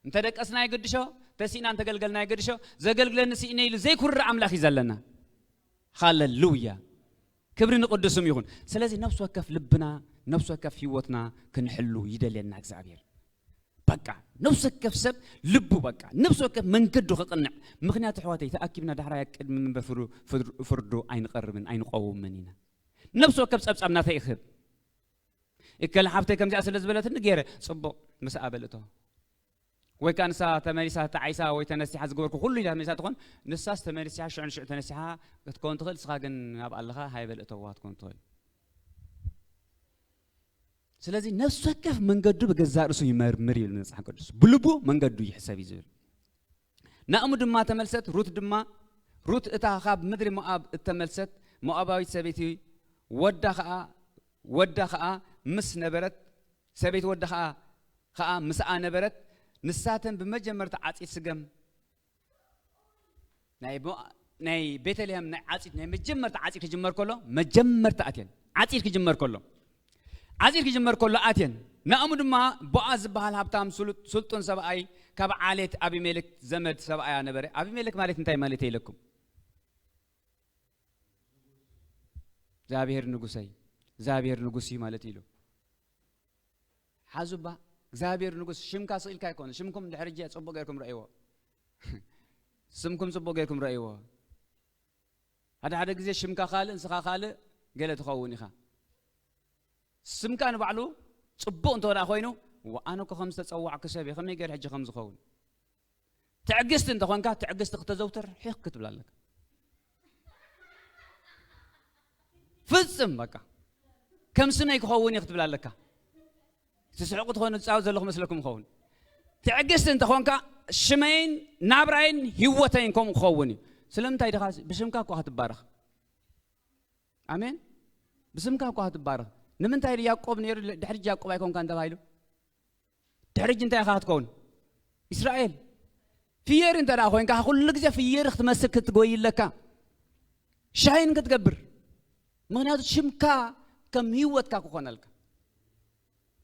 እንተ ደቀስና የገድሾ፣ ተሲእና እንተገልገልና የገድሾ። ዘገልግለኒ ስኢነ ኢሉ ዘይኩርዕ ኣምላኽ እዩ ዘለና። ሃለሉያ። ክብሪ ንቅዱስም ይኹን። ስለዚ ነፍሲ ወከፍ ልብና፣ ነፍሲ ወከፍ ህይወትና ክንሕሉ ይደልየና እግዚኣብሔር። በቃ ነፍሲ ወከፍ ሰብ ልቡ፣ በቃ ነፍሲ ወከፍ መንገዱ ክቕንዕ። ምኽንያቱ ኣሕዋተይ ተኣኪብና ዳሕራይ ኣብ ቅድሚ መንበር ፍሩ-፣ ፍር-፣ ፍርዱ ኣይንቐርብን ኣይንቐውምን ኢና። ነፍሲ ወከፍ ጸብጻብ ናተይ ይኽብ። እከለ ሓብተይ ከምዚኣ ስለ ዝበለትኒ ገይረ ጽቡቕ ምስኣ በልእቶ። ወይ ከኣ ንሳ ተመሊሳ ተዓይሳ ወይ ተነሲሓ ዝገበርኩ ኩሉ ኢላ ተመሊሳ ትኾን፣ ንሳስ ተመሊሳ ሽዑ ንሽዑ ተነሲሓ ክትከውን ትኽእል፣ ንስኻ ግን ኣብ ኣለኻ ሃይ በልእተዋ ክትከውን ትኽእል። ስለዚ ነፍሲ ወከፍ መንገዱ ብገዛእ ርእሱ ይመርምር ይብል መጽሓፍ ቅዱስ። ብልቡ መንገዱ ይሕሰብ እዩ ዝብል። ናእሙ ድማ ተመልሰት፣ ሩት ድማ፣ ሩት እታ ካብ ምድሪ ሞኣብ እተመልሰት ሞኣባዊት ሰበይቲ ወዳ ኸኣ፣ ወዳ ኸኣ ምስ ነበረት፣ ሰበይቲ ወዳ ኸኣ፣ ኸኣ ምስኣ ነበረት። ንሳተን ብመጀመርታ ዓጺድ ስገም ናይ ሞ-፣ ናይ ቤተልሔም ናይ ዓጺድ፣ ናይ መጀመርታ ዓጺድ ክጅመር ከሎ፣ መጀመርታ ኣትየን። ዓጺድ ክጅመር ከሎ፣ ዓጺድ ክጅመር ከሎ ኣትየን። ናእሙ ድማ ቦኣዝ ዝበሃል ሃብታም ስሉጥ-፣ ስልጡን ሰብኣይ ካብ ዓሌት ኣቢሜሌክ ዘመድ ሰብኣያ ነበረ። ኣቢሜሌክ ማለት እንታይ ማለት ኢለኩም? እግዚኣብሔር ንጉሰይ፣ እግዚኣብሔር ንጉስ እዩ ማለት ኢሉ። ሓዙባ፣ እግዚኣብሔር ንጉስ፣ ሽምካ ስኢልካ ኣይኮነ። ሽምኩም ድሕሪ ሕጂ ጽቡቕ ጌርኩም ረእይዎ። ስምኩም ጽቡቕ ጌርኩም ረእይዎ። ሓደ ሓደ ግዜ ሽምካ ካልእ፣ ንስኻ ካልእ ገለ ትኸውን ኢኻ። ስምካ ንባዕሉ ጽቡቕ እንተ ደኣ ኮይኑ፣ "ዋ፣ ኣነ እኮ ከም ዝተጸዋዕኩ ሰብ እየ፣ ከመይ ገይረ ሕጂ ከም ዝኸውን?" ትዕግስቲ እንተኾንካ፣ ትዕግስቲ ክተዘውትር ሒኽ ክትብል ኣለካ። ፍጽም በቃ፣ ከም ስመይ ክኸውን እየ ክትብል ኣለካ። ትስሕቁ ትኾኑ፣ ትጻወት ዘለኹ መስለኩም ይኸውን። ትዕግስቲ እንተኾንካ፣ ሽመይን ናብራይን ህይወተይን ከምኡ ክኸውን እዩ። ስለምንታይ ድኻ? ብሽምካ እኳ ክትባረኽ። ኣሜን። ብስምካ እኳ ክትባረኽ። ንምንታይ ድዩ ያዕቆብ ነይሩ፣ ድሕሪ ያዕቆብ ኣይኮንካን ተባሂሉ? ድሕሪ ሕጂ እንታይ ኢኻ ክትከውን? እስራኤል። ፍየሪ እንተ ደኣ ኮይንካ፣ ኩሉ ግዜ ፍየሪ ክትመስል ክትጎይ ኣለካ። ሻይን ክትገብር። ምኽንያቱ ሽምካ ከም ህይወትካ ክኾነልካ።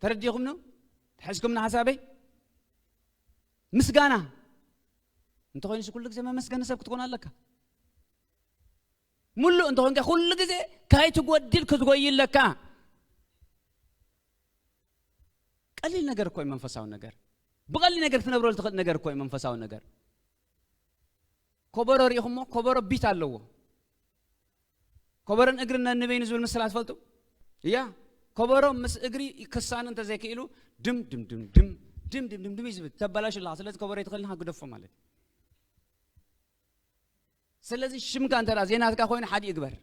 ተረዲኹም ነው? ተሐዝኩም ንሓሳበይ? ምስጋና እንተኾይኑስ ኩሉ ግዜ መመስገኒ ሰብ ክትኮን ኣለካ። ሙሉእ እንተኾንካ ኩሉ ግዜ ካይትጎድል ክትጎይ ኣለካ። ቀሊል ነገር እኮ እዩ መንፈሳዊ ነገር። ብቐሊል ነገር ክትነብረሉ ትኽእል ነገር እኮ እዩ መንፈሳዊ ነገር። ኮበሮ ርኢኹሞ? ኮበሮ ቢት ኣለዎ። ኮበሮን እግርን ነንበይኑ ዝብል ምስላ ትፈልጡ? እያ። ኮበሮ ምስ እግሪ ክሳኑ እንተዘይክኢሉ ድም ድም ድም ድም ድም ድም ድም ድም እዩ ዝብል። ተበላሹ ኣለኻ። ስለዚ ኮበሮ ኣይትኽእልን ኢኻ፣ ግደፎ ማለት እዩ። ስለዚ ሽምካ እንተ ደኣ ዘይናትካ ኮይኑ ሓዲ እግበር።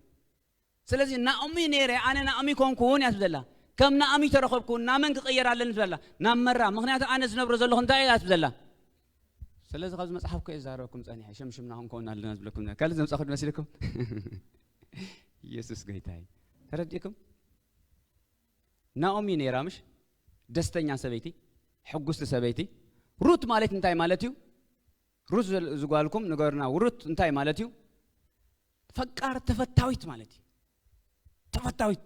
ስለዚ ናኦሚ ነይረ፣ ኣነ ናኦሚ ኮንኩን እያ ትብዘላ። ከም ናኦሚ ተረኸብኩ፣ ናመን ክቕየር ኣለኒ ትብዘላ? ናብ መራ። ምኽንያቱ ኣነ ዝነብሮ ዘለኹ እንታይ እያ ትብዘላ? ስለዚ ካብዚ መጽሓፍ እኮ እየ ዝዛረበኩም ጸኒሐ። ሸምሽምና ክንከውን ኣለና ዝብለኩም ነገር። ካልእ ዘምጻኹ ዶ መሲልኩም? ኢየሱስ ጎይታ እዩ። ተረዲእኩም? ናኦሚ ነይራ ምሽ? ደስተኛ ሰበይቲ፣ ሕጉስቲ ሰበይቲ። ሩት ማለት እንታይ ማለት እዩ? ሩት ዘል-፣ ዝጓልኩም ንገሩና። ሩት እንታይ ማለት እዩ? ፈቃር፣ ተፈታዊት ማለት እዩ። ተፈታዊት።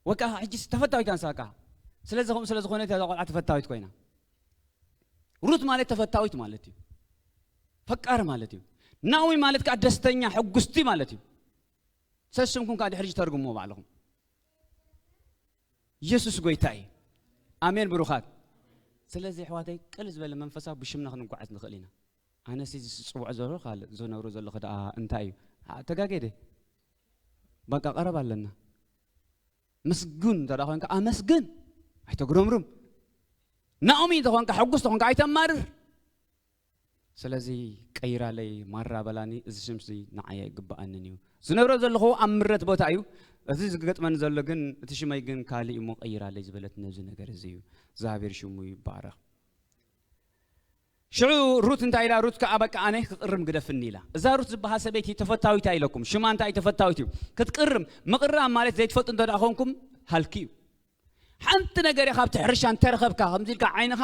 ወቃ ሕጂስ ተፈታዊት ኣንሳካ። ስለዚ ከምኡ ስለ ዝኾነ እታ ቆልዓ ተፈታዊት ኮይና። ሩት ማለት ተፈታዊት ማለት እዩ። ፈቃር ማለት እዩ። ናኦሚ ማለት ከዓ ደስተኛ፣ ሕጉስቲ ማለት እዩ። ሰስምኩም ከዓ ድሕሪ ተርጉምዎ ባዕልኹም። ኢየሱስ ጎይታ እዩ። ኣሜን ብሩኻት። ስለዚ ኣሕዋተይ ቅል ዝበለ መንፈሳዊ ብሽምና ክንጓዓዝ ንኽእል ኢና። ኣነስ እዚ ዝጽውዖ ዘሎ ካልእ፣ ዝነብሮ ዘለኹ ደኣ እንታይ እዩ? ኣ-፣ ተጋጌደ። በቃ ቀረብ ኣለና። ምስጉን እንተ ደኣ ኮንካ ኣመስግን። ኣይተጉረምርም። ናኦሚ እንተ ኮንካ ሕጉስ እንተ ኮንካ ኣይተማርር። ስለዚ ቀይራለይ ማራ በላኒ፣ እዚ ሽምሲ ንዓይ ኣይግብኣንን እዩ። ዝነብሮ ዘለኹ ኣብ ምረት ቦታ እዩ። እዚ ዝገጥመኒ ዘሎ ግን፣ እቲ ሽመይ ግን ካልእ እሞ ቀይራለይ ዝበለት ነዚ ነገር እዚ እዩ። እግዚኣብሔር ሽሙ ይባረኽ። ሽዑ ሩት እንታይ ኢላ? ሩት ከኣ በቃ ኣነ ክቕርም ግደፍኒ ኢላ። እዛ ሩት ዝበሃል ሰበይቲ ተፈታዊት ኣይለኩም። ሽማ እንታይ ተፈታዊት እዩ? ክትቅርም፣ ምቕራም ማለት ዘይትፈልጡ እንተ ደኣ ኾንኩም ሃልኪ እዩ። ሓንቲ ነገር ኢኻ ኣብቲ ሕርሻ እንተረኸብካ፣ ከምዚ ኢልካ ዓይንኻ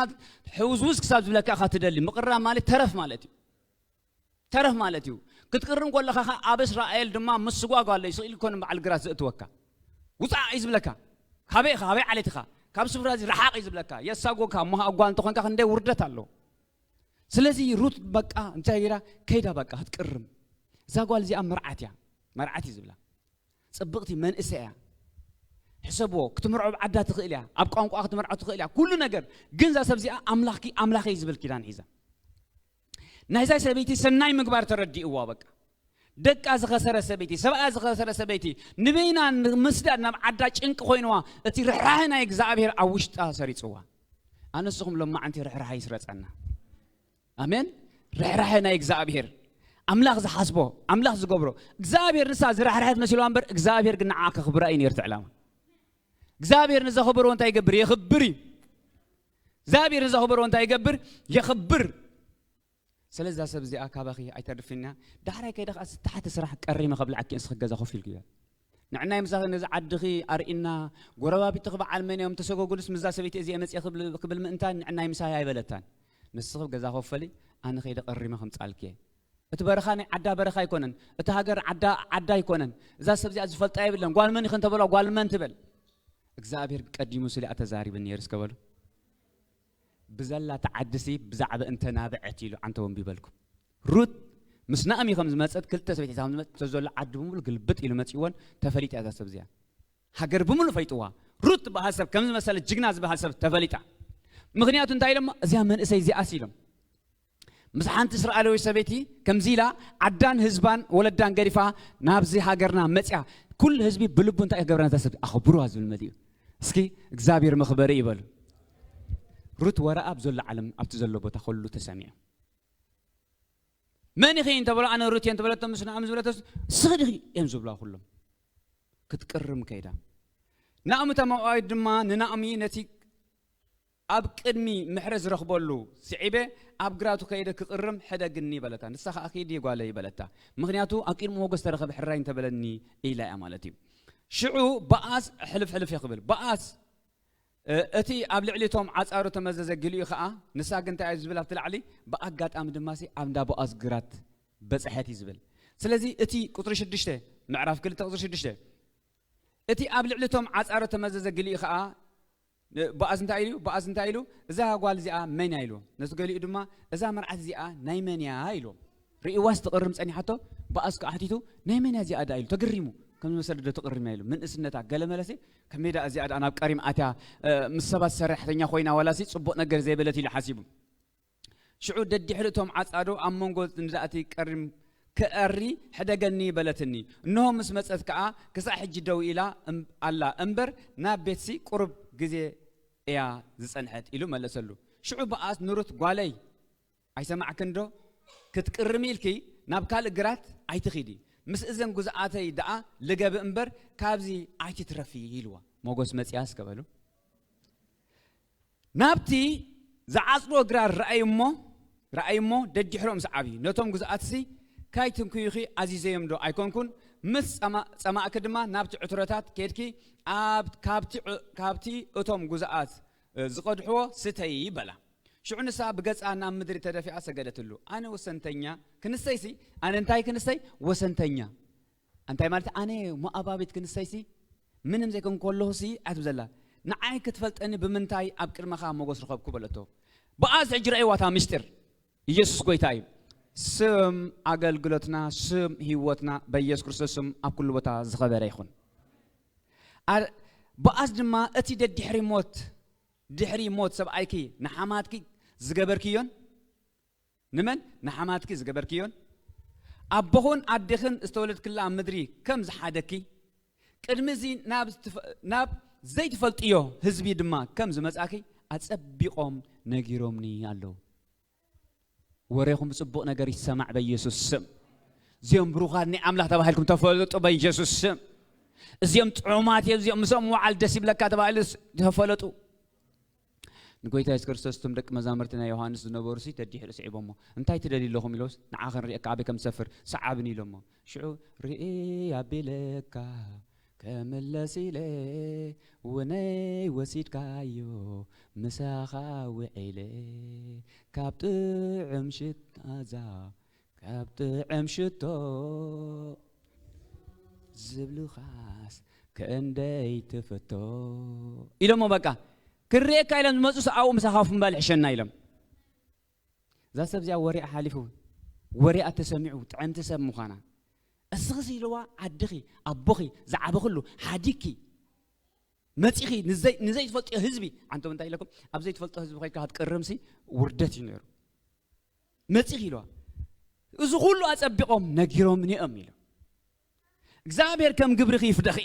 ሕውዝውዝ ክሳብ ዝብለካ ኢኻ ትደሊ። ምቕራም ማለት ተረፍ ማለት እዩ። ተረፍ ማለት እዩ። ክትቅርም ከለኻ ኸኣ ኣብ እስራኤል ድማ ምስጓጓ ኣሎ። ይስቕ ኢሉ ኮን በዓል ግራት ዘእትወካ። ውጻእ እዩ ዝብለካ። ካበይ ኢኻ? ካበይ ዓሌት ኢኻ? ካብ ስፍራ እዚ ረሓቕ እዩ ዝብለካ። የሳጎካ እሞ ጓል እንተኾንካ ክንደይ ውርደት ኣሎ። ስለዚ ሩት በቃ እንታይ ገይራ? ከይዳ በቃ ክትቅርም። እዛ ጓል እዚኣ መርዓት እያ። መርዓት እዩ ዝብላ። ጽብቕቲ መንእሰይ እያ። ሕሰብዎ፣ ክትምርዖ ብዓዳ ትኽእል እያ። ኣብ ቋንቋ ክትምርዖ ትኽእል እያ። ኩሉ ነገር። ግን እዛ ሰብ እዚኣ ኣምላኽኪ ኣምላኸይ ዝብል ኪዳን ሒዛ። ናይዛ ሰበይቲ ሰናይ ምግባር ተረዲእዋ በቃ። ደቃ ዝኸሰረ ሰበይቲ፣ ሰብኣ ዝኸሰረ ሰበይቲ፣ ንበይና ንምስዳድ ናብ ዓዳ ጭንቂ ኮይንዋ፣ እቲ ርሕራሐ ናይ እግዚኣብሔር ኣብ ውሽጣ ሰሪጽዋ። ኣነስኹም ሎማዓንቲ ርሕራሐ ይስረጸና። ኣሜን። ርሕራሐ ናይ እግዚኣብሔር፣ ኣምላኽ ዝሓስቦ፣ ኣምላኽ ዝገብሮ። እግዚኣብሔር ንሳ ዝራሕርሐት መሲልዋ እምበር፣ እግዚኣብሔር ግን ንዓ ከኽብራ እዩ ነይሩ እቲ ዕላማ። እግዚኣብሔር ንዘኽብሮ እንታይ ይገብር? የኽብር እዩ። እግዚኣብሔር ንዘኽብሮ እንታይ ይገብር? የኽብር። ስለዚ እዛ ሰብ እዚኣ ካባኺ ኣይተርፍን እያ። ዳሕራይ ከይደ ኸዓ ዝተሓተ ስራሕ ቀሪመ ከብልዓኪ፣ ንስኺ ገዛ ኮፍ ኢልኪ በል። ንዕናይ ምሳኺ ነዚ ዓድኺ ኣርእና፣ ጎረባቢትኺ በዓል መን እዮም፣ ተሰጎጉልስ ምስዛ ሰበይቲ እዚኣ መፅየ ክብል፣ ክብል ምእንታን ንዕናይ ምሳይ ኣይበለታን። ንስኺ ገዛ ኮፍ በሊ፣ ኣነ ከይደ ቀሪመ ከምፅኣልኪ እየ። እቲ በረኻ ናይ ዓዳ በረኻ ኣይኮነን፣ እቲ ሃገር ዓዳ ዓዳ ኣይኮነን። እዛ ሰብ እዚኣ ዝፈልጣ የብለን። ጓል መን ኢኺ እንተበላ ጓል መን ትበል። እግዚኣብሔር ቀዲሙ ስሊኣ ተዛሪብን ነይሩ እስከ በሉ። ብዘላ ተዓድሲ ብዛዕባ እንተ ናብዐት ኢሉ ዓንተወን ቢበልኩም። ሩት ምስ ናእሚ ከም ዝመጸት ክልተ ሰበይቲ ከም ዝመጸት እቶ ዘሎ ዓዲ ብምሉ ግልብጥ ኢሉ መጺእወን ተፈሊጣ እዛ ሰብ እዚኣ። ሃገር ብምሉ ፈይጥዋ። ሩት ዝበሃል ሰብ ከም ዝመሰለ ጅግና ዝበሃል ሰብ ተፈሊጣ። ምኽንያቱ እንታይ ኢሎሞ? እዚኣ መንእሰይ እዚኣስ ኢሎም። ምስ ሓንቲ እስራኤላዊ ሰበይቲ ከምዚ ኢላ ዓዳን ህዝባን ወለዳን ገዲፋ ናብዚ ሃገርና መጽያ። ኩሉ ህዝቢ ብልቡ እንታይ ክገብራ ነዛ ሰብ ኣኽብሩዋ ዝብል መሊኡ። እስኪ እግዚኣብሔር መኽበሪ ይበሉ። ሩት ወረኣ ኣብ ዘሎ ዓለም ኣብቲ ዘሎ ቦታ ኩሉ ተሰሚዑ። መን ኢኺ እንተበሎ ኣነ ሩት እየ እንተበለቶ ምስ ንኣም ዝበለቶ ስኽዲ እዮም ዝብላ ኩሎም። ክትቅርም ከይዳ ናእሚ ተማዋዊት ድማ ንናእሚ ነቲ ኣብ ቅድሚ ምሕረት ዝረኽበሉ ስዒበ ኣብ ግራቱ ከይደ ክቕርም ሕደግኒ በለታ። ንሳ ኸዓ ኪዲ ጓለይ በለታ። ምኽንያቱ ኣብ ቅድሚ ሞገስ ተረኸበ ሕራይ እንተበለኒ ኢላ እያ ማለት እዩ። ሽዑ በኣስ ሕልፍ ሕልፍ እየ ክብል። በኣስ እ፣ እቲ ኣብ ልዕሊ እቶም ዓጻሩ ተመዘዘ ግሊኡ ኸዓ ንሳ ግን እንታይ እዩ ዝብል ኣብቲ ላዕሊ? ብኣጋጣሚ ድማ ሲ ኣብ እንዳ ቦኣዝ ግራት በጽሐት እዩ ዝብል። ስለዚ እቲ ቁጽሪ ሽዱሽተ፣ ምዕራፍ ክልተ ቁጽሪ ሽዱሽተ፣ እቲ ኣብ ልዕሊ እቶም ዓጻሩ ተመዘዘ ግሊኡ ኸዓ እ፣ ቦኣዝ እንታይ ኢሉ? ቦኣዝ እንታይ ኢሉ? እዛ ጓል እዚኣ መን እያ ኢሉ። ነቲ ገሊኡ ድማ እዛ መርዓት እዚኣ ናይ መን እያ ኢሉ። ርእዋስ ትቕርም ጸኒሓቶ። ቦኣዝ ከዓ ሓቲቱ ናይ መን እያ እዚኣ ደኣ ኢሉ ተግሪሙ። ከም ዝመሰለ ዶ ትቕርም እያ ኢሉ። ምንእስነታ ገለ መለሲ ከመይ ደኣ እዚኣ ደኣ ናብ ቀሪም ኣትያ፣ እ፣ ምስ ሰባት ሰራሕተኛ ኮይና ዋላሲ ጽቡቕ ነገር ዘይበለት ኢሉ ሓሲቡ። ሽዑ ደድሕሪ እቶም ዓጻዶ ኣብ መንጎ ንዳእቲ ቀሪም ክኣሪ ሕደገኒ በለትኒ። እንሆ ምስ መጸት ከኣ ክሳዕ ሕጂ ደው ኢላ እም-፣ ኣላ እምበር ናብ ቤትሲ ቁሩብ ግዜ እያ ዝጸንሐት ኢሉ መለሰሉ። ሽዑ ቦኣዝ ንሩት ጓለይ ኣይሰማዕክን ዶ? ክትቅርሚ ኢልኪ ናብ ካልእ ግራት ኣይትኺዲ። ምስ እዘን ጉዝኣተይ ደኣ ልገቢ እምበር ካብዚ ኣይትትረፊ ኢልዋ። ሞጎስ መጺኣ እስከ በሉ። ናብቲ ዝዓጽድዎ ግራት ረኣዩ እሞ፣ ረኣዩ እሞ ደድሕሮም ሰዓቢ። ነቶም ጉዝኣትሲ ካይትንክዩኺ ኣዚዘዮም ዶ ኣይኮንኩን? ምስ ጸማ-፣ ጸማእኪ ድማ ናብቲ ዕትሮታት ኬድኪ ኣብ-፣ ካብቲ ዕ-፣ ካብቲ እቶም ጉዝኣት፣ እ፣ ዝቐድሕዎ ስተዪ በላ። ሽዑ ንሳ ብገጻ ናብ ምድሪ ተደፊኣ ሰገደትሉ። ኣነ ወሰንተኛ ክንሰይሲ፣ ኣነ እንታይ ክንሰይ? ወሰንተኛ። እንታይ ማለት? ኣነ ሞኣባዊት ክንሰይሲ፣ ምንም ዘይኮንኩ ከለኹሲ ኣትብ ዘላ። ንዓይ ክትፈልጠኒ ብምንታይ ኣብ ቅድመኻ ሞገስ ረኸብኩ? በለቶ። ቦኣዝ ሕጂ ረኣይዋ እታ ምስጢር። ኢየሱስ ጎይታ እዩ። ስም ኣገልግሎትና፣ ስም ህይወትና በኢየሱስ ክርስቶስ ስም ኣብ ኩሉ ቦታ ዝኸበረ ይኹን። ኣ-፣ ቦኣዝ ድማ እቲ ደድሕሪ ሞት፣ ድሕሪ ሞት ሰብኣይኪ ንሓማትኪ ዝገበርክዮን፣ ንመን? ንሓማትኪ ዝገበርክዮን፣ ኣቦኹን ኣዴኽን ዝተወለድክላ ምድሪ ከም ዝሓደኪ፣ ቅድሚ እዚ ናብ ዝትፈ-፣ ናብ ዘይትፈልጥዮ ህዝቢ ድማ ከም ዝመጻኪ ኣጸቢቖም ነጊሮምኒ ኣለዉ። ወሬኹም ብጽቡቕ ነገር ይሰማዕ በኢየሱስ ስም። እዚኦም ብሩኻት ናይ ኣምላኽ ተባሂልኩም ተፈለጡ በኢየሱስ ስም። እዚኦም ጥዑማት እዮም፣ እዚኦም ምስኦም ምውዓል ደስ ይብለካ ተባሂሉ ስ-፣ ተፈለጡ። ንጎይታ የሱስ ክርስቶስ እቶም ደቂ መዛሙርቲ ናይ ዮሃንስ ዝነበሩ ሲ ተዲሕሩ ስዒቦሞ፣ "እንታይ ትደልዩ ኣለኹም?" ኢሎስ፣ "ንዓ ክንርእየካ ኣበይ ከም ትሰፍር ሰዓብኒ" ኢሎሞ። ሽዑ፣ "ርኢ ኣቢለካ ከምለስ ኢለ፣ ውነይ ወሲድካዮ ምሳኻ ውዒለ፣ ካብ ጥዑም ሽታዛ፣ ካብ ጥዑም ሽቶ ዝብሉኻስ ክንደይ ትፍቶ" ኢሎሞ። በቃ፣ ክርእየካ ኢሎም ዝመፁ ሰብኣዊ ምሳኻ ኮፍ ምባል ይሕሸና ኢሎም። እዛ ሰብ እዚኣ ወሬኣ ሓሊፉ፣ ወሬኣ ተሰሚዑ፣ ጥዕምቲ ሰብ ምዃና። እስኺስ ኢልዋ፣ ዓድኺ፣ ኣቦኺ፣ ዝዓበኽሉ፣ ሓዲግኪ፣ መጺኺ፣ ንዘይ-፣ ንዘይትፈልጥዮ ህዝቢ፣ ኣንቶም እንታይ ኢለኩም፣ ኣብ ዘይትፈልጦ ህዝቢ ኸይድካ ክትቅርምሲ ውርደት እዩ ነይሩ። መጺኺ ኢልዋ። እዚ ኩሉ ኣጸቢቖም ነጊሮምኒ እዮም ኢሉ። እግዚኣብሔር ከም ግብርኺ ይፍደኺ።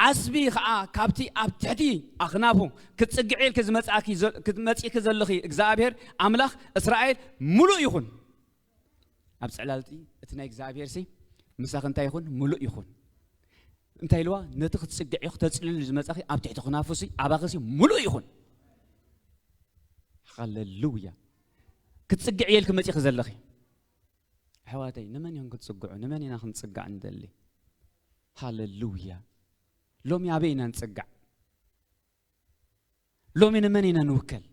ዓስቢ ኸዓ ካብቲ ኣብ ትሕቲ ኣኽናፉ ክትጽግዒ ኢልኪ ዝመጻእኪ ዘ-፣ ክትመጺእኪ ዘለኺ እግዚኣብሔር ኣምላኽ እስራኤል ምሉእ ይኹን። ኣብ ጽዕላልቲ እቲ ናይ እግዚኣብሔር ሲ ምሳኺ እንታይ ይኹን? ምሉእ ይኹን። እንታይ ኢልዋ? ነቲ ክትጽግዒ ክተጽልሉ ዝመጻኺ ኣብ ትሕቲ ክናፉ ሲ ኣባኺ ሲ ምሉእ ይኹን። ሃሌሉያ። ክትጽግዒ ኢልኪ መጺእኪ ዘለኺ ኣሕዋተይ፣ ንመን እዮም ክትጽግዑ? ንመን ኢና ክንጽጋዕ ንደሊ? ሃሌሉያ። ሎሚ ኣበይ ኢና ንጽጋዕ? ሎሚ ንመን ኢና ንውከል?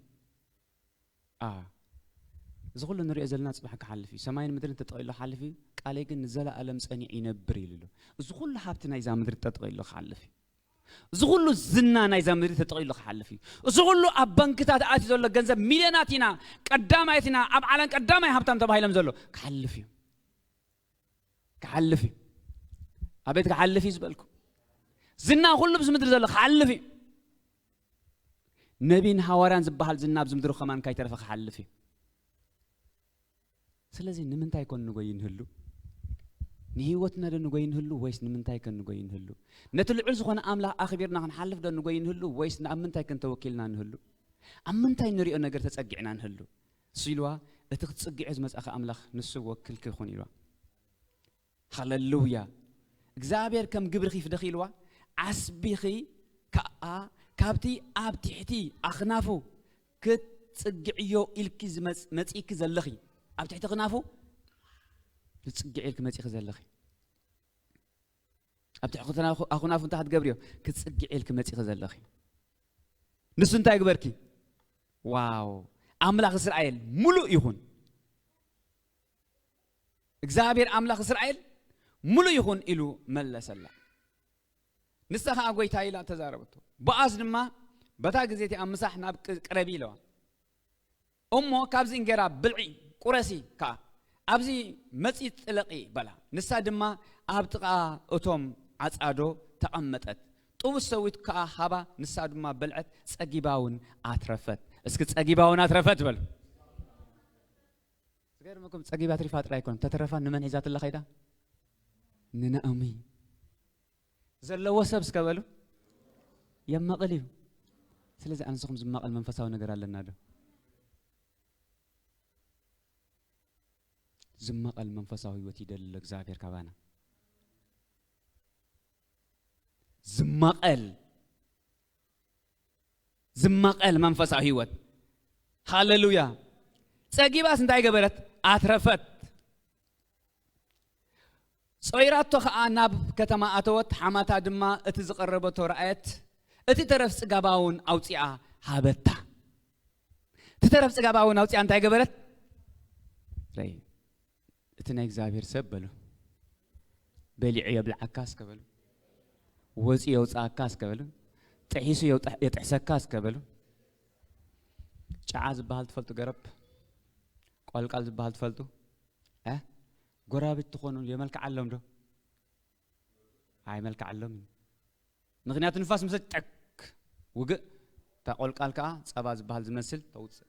ኣ፣ እዚ ኩሉ ንሪኦ ዘለና ጽባሕ ክሓልፍ እዩ። ሰማይን ምድርን ተጠቒሉ ክሓልፍ እዩ፣ ቃለይ ግን ንዘለኣለም ጸኒዑ ይነብር ኢሉ ኣሎ። እዚ ኩሉ ሃብቲ ናይዛ ምድሪ ተጠቒሉ ክሓልፍ እዩ። እዚ ኩሉ ዝና ናይዛ ምድሪ ተጠቒሉ ክሓልፍ እዩ። እዚ ኩሉ ኣብ ባንክታት ኣትዩ ዘሎ ገንዘብ፣ ሚልዮናት ኢና፣ ቀዳማይት ኢና፣ ኣብ ዓለም ቀዳማይ ሃብታም ተባሂሎም ዘሎ ክሓልፍ እዩ። ክሓልፍ እዩ። ኣቤት ክሓልፍ እዩ ዝበልኩ። ዝና ኩሉ ኣብዚ ምድሪ ዘሎ ክሓልፍ እዩ። ነቢን ሃዋርያን ዝበሃል ዝና ኣብዚ ምድሪ ከማን ካይተረፈ ክሓልፍ እዩ። ስለዚ ንምንታይ ኮን ንጎይ ንህሉ? ንህይወትና ዶ ንጎይ ንህሉ ወይስ ንምንታይ ኮን ንጎይ ንህሉ? ነቲ ልዑል ዝኾነ ኣምላኽ ኣኽቢርና ክንሓልፍ ዶ ንጎይ ንህሉ ወይስ ኣብ ምንታይ ኮን ተወኪልና ንህሉ? ኣብ ምንታይ ንሪኦ ነገር ተጸጊዕና ንህሉ? እሱ ኢልዋ፣ እቲ ክትጽግዖ ዝመጻእካ ኣምላኽ ንሱ ወክልኪ ይኹን ኢልዋ። ሃሌሉያ። እግዚኣብሔር ከም ግብርኺ ይፍደኺ ኢልዋ፣ ዓስቢኺ ከኣ ካብቲ ኣብ ትሕቲ ኣኽናፉ ክትጽግዕዮ ኢልኪ ዝመጽ-፣ መጺእኪ ዘለኺ፣ ኣብ ትሕቲ ኣኽናፉ ክትጽግዒ ኢልኪ መጺእኪ ዘለኺ፣ ኣብ ትሕቲ ኣኽናፉ፣ ኣኽናፉ እንታይ ክትገብርዮ? ክትጽግዒ ኢልኪ መጺእኪ ዘለኺ። ንሱ እንታይ ግበርኪ? ዋው! ኣምላኽ እስራኤል ምሉእ ይኹን። እግዚኣብሔር ኣምላኽ እስራኤል ምሉእ ይኹን ኢሉ መለሰላ። ንሳ ኸዓ ጐይታ ኢላ ተዛረበቶ። ቦኣዝ ድማ በታ ግዜ እቲኣ ምሳሕ ናብ ቅ-፣ ቅረቢ ኢለዋ። እሞ ካብዚ እንጌራ ብልዒ፣ ቁረሲ ከኣ፣ ኣብዚ መጺ ጥለቒ በላ። ንሳ ድማ ኣብ ጥቓ እቶም ዓጻዶ ተቐመጠት። ጥቡስ ሰዊት ከኣ ሃባ፣ ንሳ ድማ በልዐት፣ ጸጊባ እውን ኣትረፈት። እስኪ ጸጊባ እውን ኣትረፈት በሉ። ዝገርመኩም ጸጊባ ኣትሪፋ ጥራይ ኣይኮነን፣ ተተረፋ ንመን ሒዛትላ ከይዳ? ንናኦሚ። ዘለዎ ሰብ እስከ በሉ የማቕል እዩ። ስለዚ ኣንስኹም ዝማቐል መንፈሳዊ ነገር ኣለና ዶ? ዝማቐል መንፈሳዊ ህይወት ይደሊ ኣሎ እግዚኣብሔር ካባና። ዝማቐል፣ ዝማቐል መንፈሳዊ ህይወት። ሃሌሉያ። ጸጊባስ እንታይ ገበረት? ኣትረፈት። ጾይራቶ ኸኣ ናብ ከተማ ኣተወት፣ ሓማታ ድማ እቲ ዝቐረበቶ ረኣየት፣ እቲ ተረፍ ጽጋባ እውን ኣውጺኣ ሃበታ። እቲ ተረፍ ጽጋባ እውን ኣውጺኣ እንታይ ገበረት? ረይ፣ እቲ ናይ እግዚኣብሔር ሰብ በሉ፣ በሊዑ የብልዓካ እስከ በሉ፣ ወጺኡ የውጽኣካ እስከ በሉ፣ ጥሒሱ የውጣ-፣ የጥሕሰካ እስከ በሉ። ጨዓ ዝበሃል ትፈልጡ? ገረብ ቆልቃል ዝበሃል ትፈልጡ? እ? ጎራብት ትኾኑ የመልክዓሎም ዶ? ኣይመልክዓሎም እዩ። ምኽንያቱ ንፋስ ምስ ጠክ ውግእ፣ እታ ቆልቃል ከኣ ጸባ ዝበሃል ዝመስል ተውጽእ።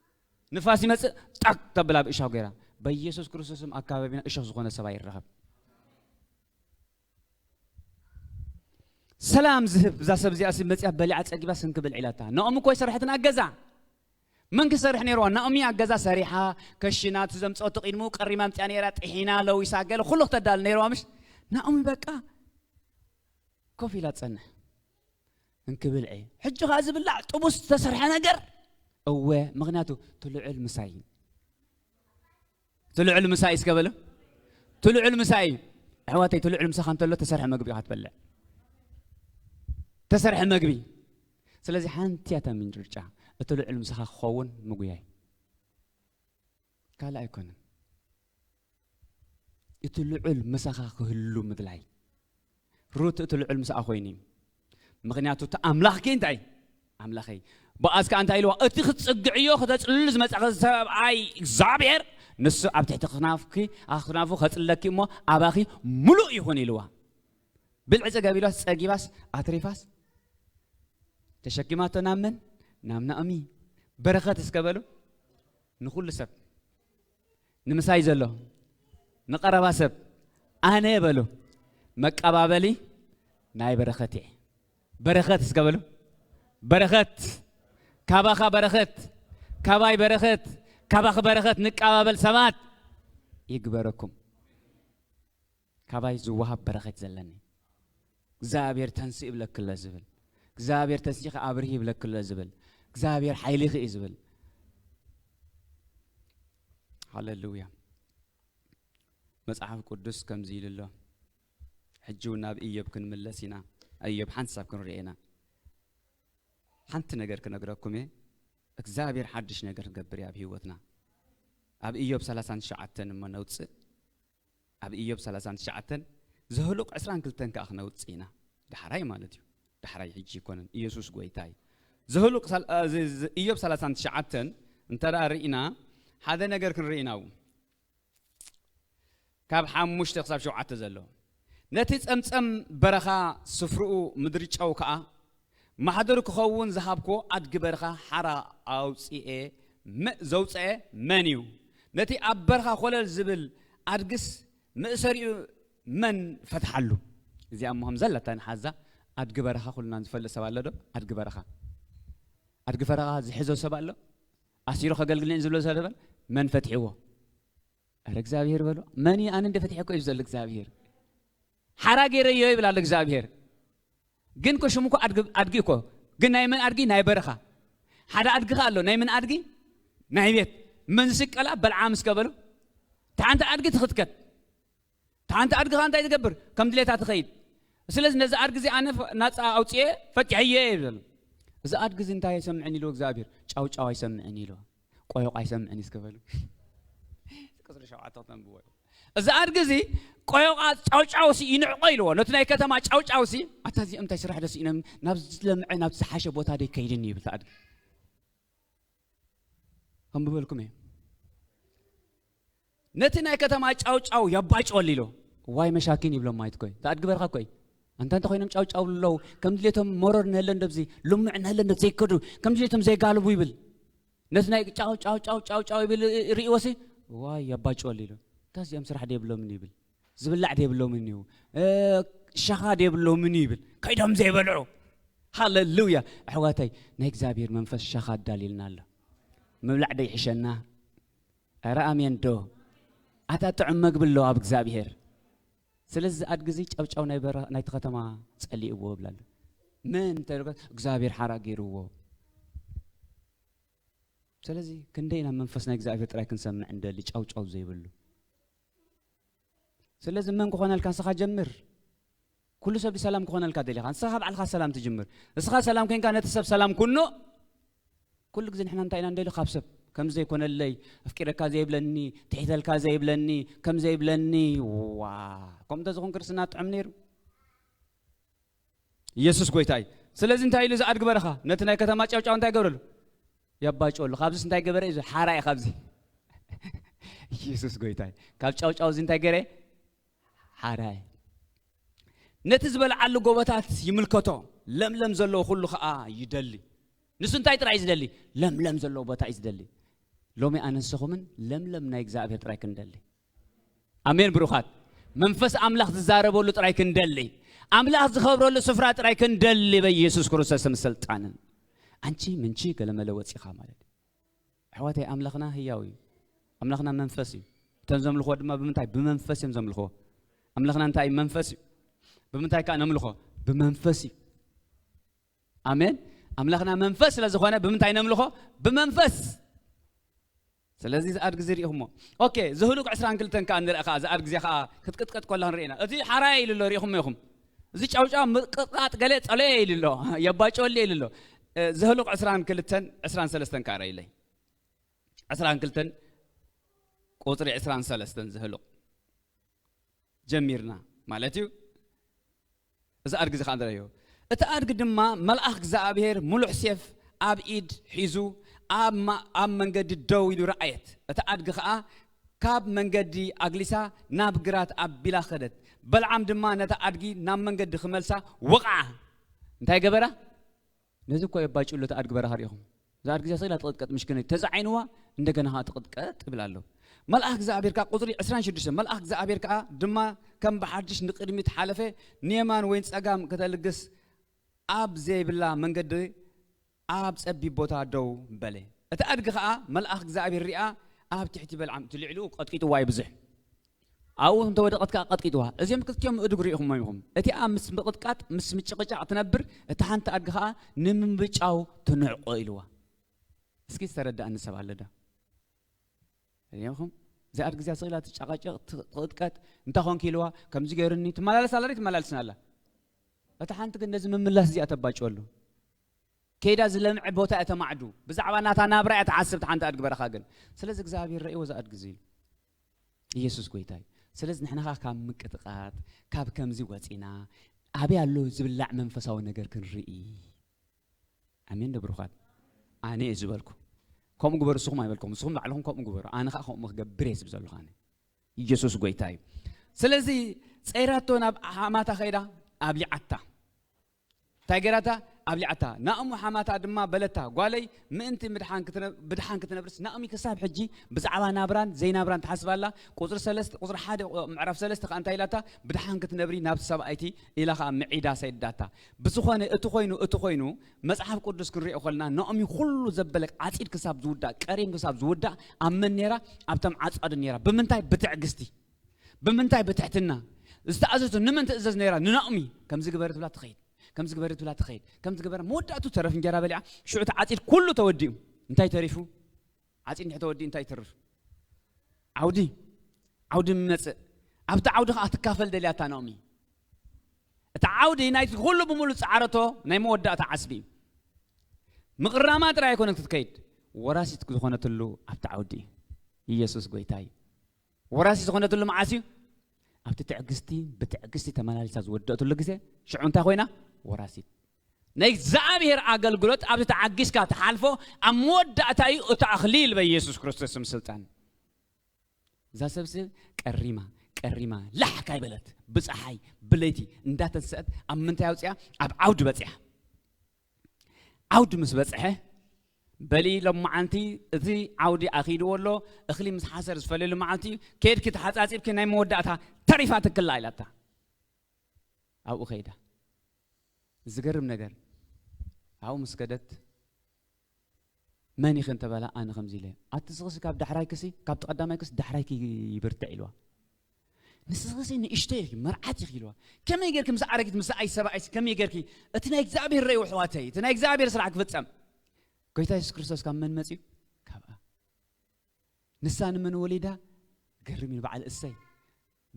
ንፋስ ይመጽእ፣ ጠክ ተብል ኣብ እሾኽ ገይራ። በኢየሱስ ክርስቶስም ኣብ ከባቢና እሾኽ ዝኾነ ሰብ ኣይረኸብ። ሰላም ዝህብ እዛ ሰብ እዚኣ ሲ መጽያ በሊዓ ጸጊባ ስንክብል ዒላታ። ናኦሚ እኮ ኣይሰረሐትን ኣገዛ። መን ክሰርሕ ነይርዋ? ናኦሚ ኣገዛ ሰሪሓ፣ ከሽና እቲ ዘምጸኦ ተቂድሙ ቀሪማ ኣምጽኣ ነይራ፣ ጥሒና፣ ለዊሳ፣ ገለ ኩሉ ክተዳል ነይርዋ ምሽ? ናኦሚ በቃ ኮፍ ኢላ ትጸንሕ። እንክብልዒ። ሕጂ ኸኣ ዝብላዕ ጥቡስ ዝተሰርሐ ነገር እወ፣ ምኽንያቱ ትልዑል ምሳይ እዩ። ትልዑል ምሳይ እስከ በሉ። ትልዑል ምሳይ እዩ። ኣሕዋተይ፣ ትልዑል ምሳኻ እንተሎ ተሰርሐ መግቢ ኢኻ ትበልዕ። ተሰርሐ መግቢ። ስለዚ ሓንቲ እያ እታ ምርጫ። እቲ ልዑል ምሳኻ ክኸውን ምጉያይ። ካልእ ኣይኮነን። እቲ ልዑል ምሳኻ ክህሉ ምድላይ። ሩት እቲ ልዑል ምስኣ ኮይኑ እዩ። ምኽንያቱ እቲ ኣምላኽኪ እንታይ? ኣምላኸይ። ቦኣዝ ከኣ እንታይ ኢልዋ? እቲ ክትጽግዕዮ፣ ክተጽልሉ ዝመጻኺ ሰብኣይ እግዚኣብሔር፣ ንሱ ኣብ ትሕቲ ክናፍኪ፣ ኣኽናፉ ከጽልለኪ እሞ፣ ኣባኺ ምሉእ ይኹን ኢልዋ። ብልዒ ጸገብ ኢልዋስ፣ ጸጊባስ፣ ኣትሪፋስ፣ ተሸኪማቶ ናብ መን? ናብ ናኦሚ። በረኸት እስከ በሉ። ንኹሉ ሰብ። ንምሳይ ዘሎ፣ ንቐረባ ሰብ፣ ኣነ በሉ። መቀባበሊ ናይ በረኸት እየ። በረኸት እስከ በሉ። በረኸት። ካባኻ በረኸት። ካባይ በረኸት። ካባኺ በረኸት ንቀባበል ሰባት ይግበረኩም። ካባይ ዝወሃብ በረኸት ዘለኒ። እግዚኣብሔር ተንስእ ይብለክለ ዝብል። እግዚኣብሔር ተንሲእኺ ኣብርሂ ይብለክለ ዝብል። እግዚኣብሔር ሓይሊኺ እዩ ዝብል። ሃሌሉያ። መጽሓፍ ቅዱስ ከምዚ ኢሉ ኣሎ። ሕጂ እውን ናብ ኢዮብ ክንምለስ ኢና። ኢዮብ ሓንሳብ ክንርኢ ኢና። ሓንቲ ነገር ክነግረኩም እየ። እግዚኣብሔር ሓድሽ ነገር ክገብር እዩ ኣብ ህይወትና። ኣብ ኢዮብ ሰላሳን ትሽዓተን እሞ ነውፅእ። ኣብ ኢዮብ ሰላሳን ትሽዓተን ዘህሉቕ ዕስራን ክልተን ከኣ ክነውፅእ ኢና። ዳሕራይ ማለት እዩ። ዳሕራይ ሕጂ ኣይኮነን። ኢየሱስ ጎይታ እዩ። ዘህሉቕ ሰል-፣ እ፣ ዝ-፣ ዝ-፣ ኢዮብ ሰላሳን ትሽዓተን እንተ ደኣ ርኢና ሓደ ነገር ክንርኢ ኢና። ካብ ሓሙሽተ ክሳብ ሸውዓተ ዘሎ። ነቲ ጸምጸም በረኻ ስፍርኡ ምድሪ ጨው ከኣ ማሕደሩ ክኸውን ዝሃብክዎ ኣድጊ በረኻ ሓራ ኣውጽኤ መ-፣ ዘውጽኤ መን እዩ? ነቲ ኣብ በረኻ ኮለል ዝብል ኣድግስ መእሰሪኡ መን ፈትሓሉ? እዚኣ እሞ ከም ዘላታ ንሓዛ። ኣድጊ በረኻ ኩልና ዝፈልጥ ሰብ ኣሎ ዶ? ኣድጊ በረኻ። ኣድጊ በረኻ ዝሕዞ ሰብ ኣሎ? ኣሲሩ ከገልግለኒ ዝብሎ ሰብ ኣሎ? መን ፈትሕዎ? ኣረ እግዚኣብሔር በሉ። መን እዩ? ኣነ እንደ ፈትሐ እኮ እዩ ዘሎ እግዚኣብሔር። ሓራ ገይረዮ ይብል ኣሎ እግዚኣብሔር። ግን እኮ ሽሙ እኮ ኣድጊ፣ ኣድጊ እኮ። ግን ናይ መን ኣድጊ? ናይ በረኻ። ሓደ ኣድጊ ከ ኣሎ። ናይ መን ኣድጊ? ናይ ቤት። መን ዝስቀላ? በልዓም እስከ በሉ። እታ ሓንቲ ኣድጊ ትኽትከት። እታ ሓንቲ ኣድጊ ከ እንታይ ትገብር? ከም ድሌታ ትኸይድ። ስለዚ ነዚ ኣድጊ እዚ ኣነ ፈ-፣ ናፃ ኣውፅኤ ፈቲሐየ ይብል ዘሎ። እዚ ኣድጊ እዚ እንታይ ኣይሰምዕን ኢልዎ እግዚኣብሔር? ጫው ጫው ኣይሰምዕን ኢልዎ። ቆዮቕ ኣይሰምዕን እስከ በሉ። ቁፅሪ ሸውዓተ ክተንብቦ እዩ። እዚ ኣድጊ እዚ ቆዮቓ ጫውጫው ሲ ይንዕቆ ኢልዎ። ነቲ ናይ ከተማ ጫውጫው ሲ፣ ኣታ እዚኦም እንታይ ስራሕ ደስ ኢኖም፣ ናብ ዝለምዐ፣ ናብ ዝሓሸ ቦታ ደይ ከይድን ይብል እቲ ኣድጊ። ከም ብበልኩም እየ። ነቲ ናይ ከተማ ጫውጫው ያባጭወል ኢሎ። ዋይ መሻኪን ይብሎም ማየት ኮይ። እቲ ኣድጊ በረኻ ኮይ። ኣንታ እንተ ኮይኖም ጫውጫው ኣለዉ። ከም ድሌቶም መሮር ንህለን ደብዚ፣ ልሙዕ ንህለን ደብ ዘይከዱ፣ ከም ድሌቶም ዘይጋልቡ ይብል። ነቲ ናይ ጫው ጫው ጫው ጫው ጫው ይብል ርእይዎ ሲ፣ ዋይ ያባጭወል ኢሉ። እንታይ እዚኦም ስራሕ ደብሎምን ይብል። ዝብላዕ ደብሎምን እዩ። እ፣ ሻኻ ደብሎምን እዩ ይብል። ከይዶም ዘይበልዑ። ሃሌሉያ። ኣሕዋተይ፣ ናይ እግዚኣብሔር መንፈስ ሻኻ ኣዳልዩልና ኣሎ። ምብላዕ ዶ ይሕሸና? ኧረ ኣሜን ዶ? ኣታ ጥዑም መግቢ ኣሎ ኣብ እግዚኣብሔር። ስለዚ ኣድጊ እዚ ጫውጫው ናይ በረ-፣ ናይቲ ከተማ ጸሊእዎ ይብላ ኣሎ። መን እንተ ደኣ እግዚኣብሔር ሓራ ገይርዎ። ስለዚ ክንደይ ኢና መንፈስ ናይ እግዚኣብሔር ጥራይ ክንሰምዕ እንደሊ፣ ጫውጫው ዘይብሉ። ስለዚ መን ክኾነልካ ንስኻ ጀምር። ኩሉ ሰብ ድዩ ሰላም ክኾነልካ ደሊኻ? ንስኻ ባዕልኻ ሰላም ትጅምር። ንስኻ ሰላም ኮይንካ ነቲ ሰብ ሰላም ኩኖ። ኩሉ ግዜ ንሕና እንታይ ኢና እንደሊ ካብ ሰብ? ከም ዘይኮነለይ፣ ኣፍቂረካ ዘይብለኒ፣ ትሒተልካ ዘይብለኒ፣ ከም ዘይብለኒ። ዋ፣ ከምኡ እንተዝኾን ክርስትና ጥዑም ነይሩ። ኢየሱስ ጎይታ እዩ። ስለዚ እንታይ ኢሉ እዚ ኣድጊ በረኻ? ነቲ ናይ ከተማ ጫውጫው እንታይ ገብረሉ? የባጭወሉ። ካብዚስ እንታይ ገበረ እዩ? ሓራ እዩ ካብዚ። ኢየሱስ ጎይታ እዩ። ካብ ጫውጫው እዚ እንታይ ገረ? ሓራ እዩ። ነቲ ዝበልዓሉ ጎቦታት ይምልከቶ፣ ለምለም ዘለዎ ኩሉ ኸኣ ይደሊ። ንሱ እንታይ ጥራይ እዩ ዝደሊ? ለምለም ዘለዎ ቦታ እዩ ዝደሊ። ሎሚ ኣነ ንስኹምን ለምለም ናይ እግዚኣብሔር ጥራይ ክንደሊ። ኣሜን ብሩኻት። መንፈስ ኣምላኽ ዝዛረበሉ ጥራይ ክንደሊ። ኣምላኽ ዝኸብረሉ ስፍራ ጥራይ ክንደሊ በኢየሱስ ክርስቶስ ስም ስልጣንን። ኣንቺ ምንቺ ገለመለ ወፂኻ ማለት እዩ። ኣሕዋተይ፣ ኣምላኽና ህያው እዩ። ኣምላኽና መንፈስ እዩ። እቶም ዘምልኽዎ ድማ ብምንታይ? ብመንፈስ እዮም ዘምልኽዎ። ኣምላኽና እንታይ እዩ? መንፈስ እዩ። ብምንታይ ከኣ ነምልኾ? ብመንፈስ እዩ። ኣሜን። ኣምላኽና መንፈስ ስለ ዝኾነ ብምንታይ ነምልኾ? ብመንፈስ። ስለዚ እዚ ኣድጊ እዚ ርኢኹሞ። ኦኬ፣ ዝህሉቅ ዕስራን ክልተን ከኣ ንርኢ ከኣ፣ እዚ ኣድጊ እዚ ከኣ ክትቅጥቀጥ ከላ ንርኢ ኢና። እቲ ሓራይ ኢሉ ኣሎ፣ ርኢኹሞ ኢኹም። እዚ ጫውጫው ምቅጥቃጥ ገለ ጸለየ ኢሉ ኣሎ፣ የባጭወለ ኢሉ ኣሎ። እ፣ ዝህሉቅ ዕስራን ክልተን ዕስራን ሰለስተን ከኣ ርኢለይ። ዕስራን ክልተን ቁጽሪ ዕስራን ሰለስተን ዝህሉቅ ጀሚርና ማለት እዩ። እዚ ኣድጊ እዚ ከኣ ንርእዮ። እቲ ኣድጊ ድማ መልኣኽ እግዚኣብሔር ምሉሕ ሴፍ ኣብ ኢድ ሒዙ ኣብ ማ-፣ ኣብ መንገዲ ደው ኢሉ ረኣየት። እቲ ኣድጊ ከኣ ካብ መንገዲ ኣግሊሳ ናብ ግራት ኣቢላ ኸደት። በልዓም ድማ ነታ ኣድጊ ናብ መንገዲ ክመልሳ ወቕዓ። እንታይ ገበራ? ነዚ እኮ የባጭሉ እቲ ኣድጊ በረኻ ርኢኹም። እዛ ኣድጊ እዚኣ ስኢላ ትቕጥቀጥ ምሽክነይ። ተዛዒንዋ እንደገና ኸኣ ትቕጥቀጥ ይብል ኣሎ። መልኣኽ እግዚኣብሔር ከኣ ቁጽሪ ዕስራን ሽዱሽተን፣ መልኣኽ እግዚኣብሔር ከኣ ድማ ከም ብሓድሽ ንቕድሚት ሓለፈ፣ ንየማን ወይ ንጸጋም ከተልግስ ኣብ ዘይብላ መንገዲ ኣብ ጸቢብ ቦታ ደው በለ። እቲ ኣድጊ ኸኣ መልኣኽ እግዚኣብሔር ሪኣ ኣብ ትሕቲ በልዓም፣ እቲ ልዕሊኡ ቀጥቂጥዋ እዩ ብዙሕ። ኣብኡ እንተወደቐት ከኣ ቀጥቂጥዋ። እዚኦም ክልቲኦም እድጉ ርኢኹሞም ኢኹም። እቲኣ ምስ ምቕጥቃጥ፣ ምስ ምጭቕጫቕ ትነብር፣ እታ ሓንቲ ኣድጊ ኸኣ ንምብጫው ትንዕቆ ኢልዋ። እስኪ ዝተረድኣኒ ሰብ ኣሎ ዶ? ርኢኹም? እዛ ኣድጊ እዚኣ ስቕ ኢላ ትጨቓጨቕ፣ ት-፣ ትቕጥቀጥ፣ እንታይ ኾንኪ ኢልዋ፣ ከምዚ ገይሩኒ፣ ትመላለስ ኣላ ዶ ኣይትመላለስን ኣላ? እታ ሓንቲ ግን ነዚ ምምላስ እዚኣ ተባጭወሉ። ከይዳ ዝለምዐ ቦታ እያ ተማዕዱ። ብዛዕባ ናታ ናብራ እያ ትሓስብ፣ እታ ሓንቲ ኣድጊ በረኻ ግን። ስለዚ እግዚኣብሔር ረእይዎ እዛ ኣድጊ እዚ ኢሉ። ኢየሱስ ጎይታ እዩ። ስለዚ ንሕና ኸኣ ካብ ምቅጥቃጥ፣ ካብ ከምዚ ወጺና፣ ኣበይ ኣሎ ዝብላዕ መንፈሳዊ ነገር ክንርኢ? ኣሜን ዶ ብሩኻት? ኣነ እየ ዝበልኩ። ከምኡ ግበሩ ንስኹም ኣይበልኩም። ንስኹም ባዕልኹም ከምኡ ግበሩ። ኣነ ኸኣ ከምኡ ክገብር እየ ዝብል ዘለኹ ኣነ። ኢየሱስ ጎይታ እዩ። ስለዚ ጸይራቶ ናብ ሓማታ ኸይዳ ኣብሊዓታ። እንታይ ገይራታ? ኣብሊዓታ። ናኦሚ ሓማታ ድማ በለታ፣ ጓለይ ምእንቲ ምድሓን ክትነ-፣ ብድሓን ክትነብርስ ናኦሚ ክሳብ ሕጂ ብዛዕባ ናብራን ዘይናብራን ትሓስብ ኣላ። ቁጽሪ ሰለስተ፣ ቁጽሪ ሓደ፣ ምዕራፍ ሰለስተ ከኣ እንታይ ኢላታ? ብድሓን ክትነብሪ ናብቲ ሰብኣይቲ ኢላ ከኣ ምዒዳ ሰይዳታ። ብዝኾነ እቲ ኾይኑ፣ እቲ ኾይኑ፣ መጽሓፍ ቅዱስ ክንሪኦ ከለና ናኦሚ ኩሉ ዘበለ ዓጺድ ክሳብ ዝውዳእ፣ ቀሪም ክሳብ ዝውዳእ ኣብ መን ነይራ? ኣብቶም ዓጻዱ ነይራ። ብምንታይ? ብትዕግስቲ። ብምንታይ? ብትሕትና። ዝተኣዘዙ ንመን ትእዘዝ ነይራ? ንናኦሚ። ከምዚ ግበሪ ትብላ ትኸይድ፣ ከምዚ ግበሪ ትብላ ትኸይድ፣ ከምዚ ግበሪ። መወዳእቱ ተረፍ እንጀራ በሊዓ፣ ሽዑ እቲ ዓጺድ ኩሉ ተወዲኡ። እንታይ ተሪፉ? ዓጺድ እንድሕር ተወዲኡ እንታይ ይተርፍ? ዓውዲ። ዓውዲ ይመጽእ። ኣብቲ ዓውዲ ኸኣ ትካፈል ደልያታ ናኦሚ። እቲ ዓውዲ ናይቲ ኩሉ ብምሉእ ጻዕረቶ ናይ መወዳእታ ዓስቢ እዩ። ምቕራማ ጥራይ ኣይኮነን ክትከይድ፣ ወራሲት ዝኾነትሉ ኣብቲ ዓውዲ እዩ። ኢየሱስ ጎይታ እዩ። ወራሲት ዝኾነትሉ መዓስ እዩ? ኣብቲ ትዕግስቲ፣ ብትዕግስቲ ተመላሊሳ ዝወደእትሉ ግዜ፣ ሽዑ እንታይ ኮይና? ወራሲት። ናይ እግዚኣብሔር ኣገልግሎት ኣብቲ ተዓጊስካ ትሓልፎ፣ ኣብ መወዳእታ እዩ እቲ ኣኽሊል በኢየሱስ ክርስቶስ ስም ስልጣን። እዛ ሰብሲ ቀሪማ፣ ቀሪማ፣ ላሕ ካይበለት፣ ብጸሓይ፣ ብለይቲ እንዳተንስአት ኣብ ምንታይ ኣውጽያ? ኣብ ዓውዲ በጺሓ። ዓውዲ ምስ በጽሐ፣ በሊ ሎማዓንቲ እቲ ዓውዲ ኣኺድዎ ኣሎ፣ እኽሊ ምስ ሓሰር ዝፈለየሉ መዓልቲ እዩ፣ ከድኪ ተሓጻጺብኪ ናይ መወዳእታ ተሪፋትክላ ኢላታ። ኣብኡ ከይዳ። ዝገርም ነገር፣ ኣብኡ ምስ ከደት፣ መን ኢኺ እንተበላ፣ ኣነ ከምዚ ኢለ። ኣቲ ስኽሲ ካብ ዳሕራይ ክሲ፣ ካብቲ ቀዳማይ ክሲ ዳሕራይ ይብርትዕ ኢልዋ። ንስኽሲ ንእሽቶ ኢኺ፣ መርዓት ኢኺ ኢልዋ። ከመይ ጌርኪ ምስ ኣረጊት፣ ምስ ኣይ ሰብኣይሲ ከመይ ጌርኪ? እቲ ናይ እግዚኣብሔር ረእይዎ ኣሕዋተይ፣ እቲ ናይ እግዚኣብሔር ስራሕ ክፍጸም። ጎይታ የሱስ ክርስቶስ ካብ መን መጺኡ? ካብኣ። ንሳ ንመን ወሊዳ? ገርም እዩ በዓል እሰይ።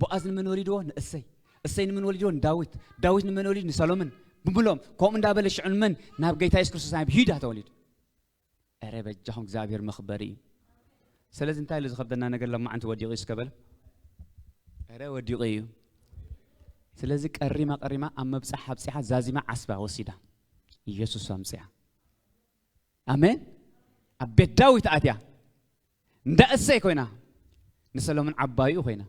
ቦኣዝ ንመን ወሊድዎ? ንእሰይ። እሰይ ንመን ወሊድዎ? ንዳዊት። ዳዊት ንመን ወሊዱ? ንሰሎምን። ብምሎም፣ ከምኡ እንዳበለ ሽዑ ንመን? ናብ ጎይታ የሱስ ክርስቶስ ናብ ይሁዳ ተወሊዱ። እረ በጃኹም እግዚኣብሔር መኽበሪ እዩ። ስለዚ እንታይ ኢሉ ዝኸብደና ነገር ለማዓንቲ ወዲቑ እዩ እስከ በል። እረ ወዲቑ እዩ። ስለዚ ቀሪማ ቀሪማ ኣብ ምብጻሕ ኣብጺሓ ዛዚማ ዓስባ ወሲዳ። ኢየሱስ ኣምጺኣ። ኣሜን። ኣብ ቤት ዳዊት ኣትያ። እንዳ እሰይ ኮይና። ንሰሎሞን ዓባይኡ ኮይና።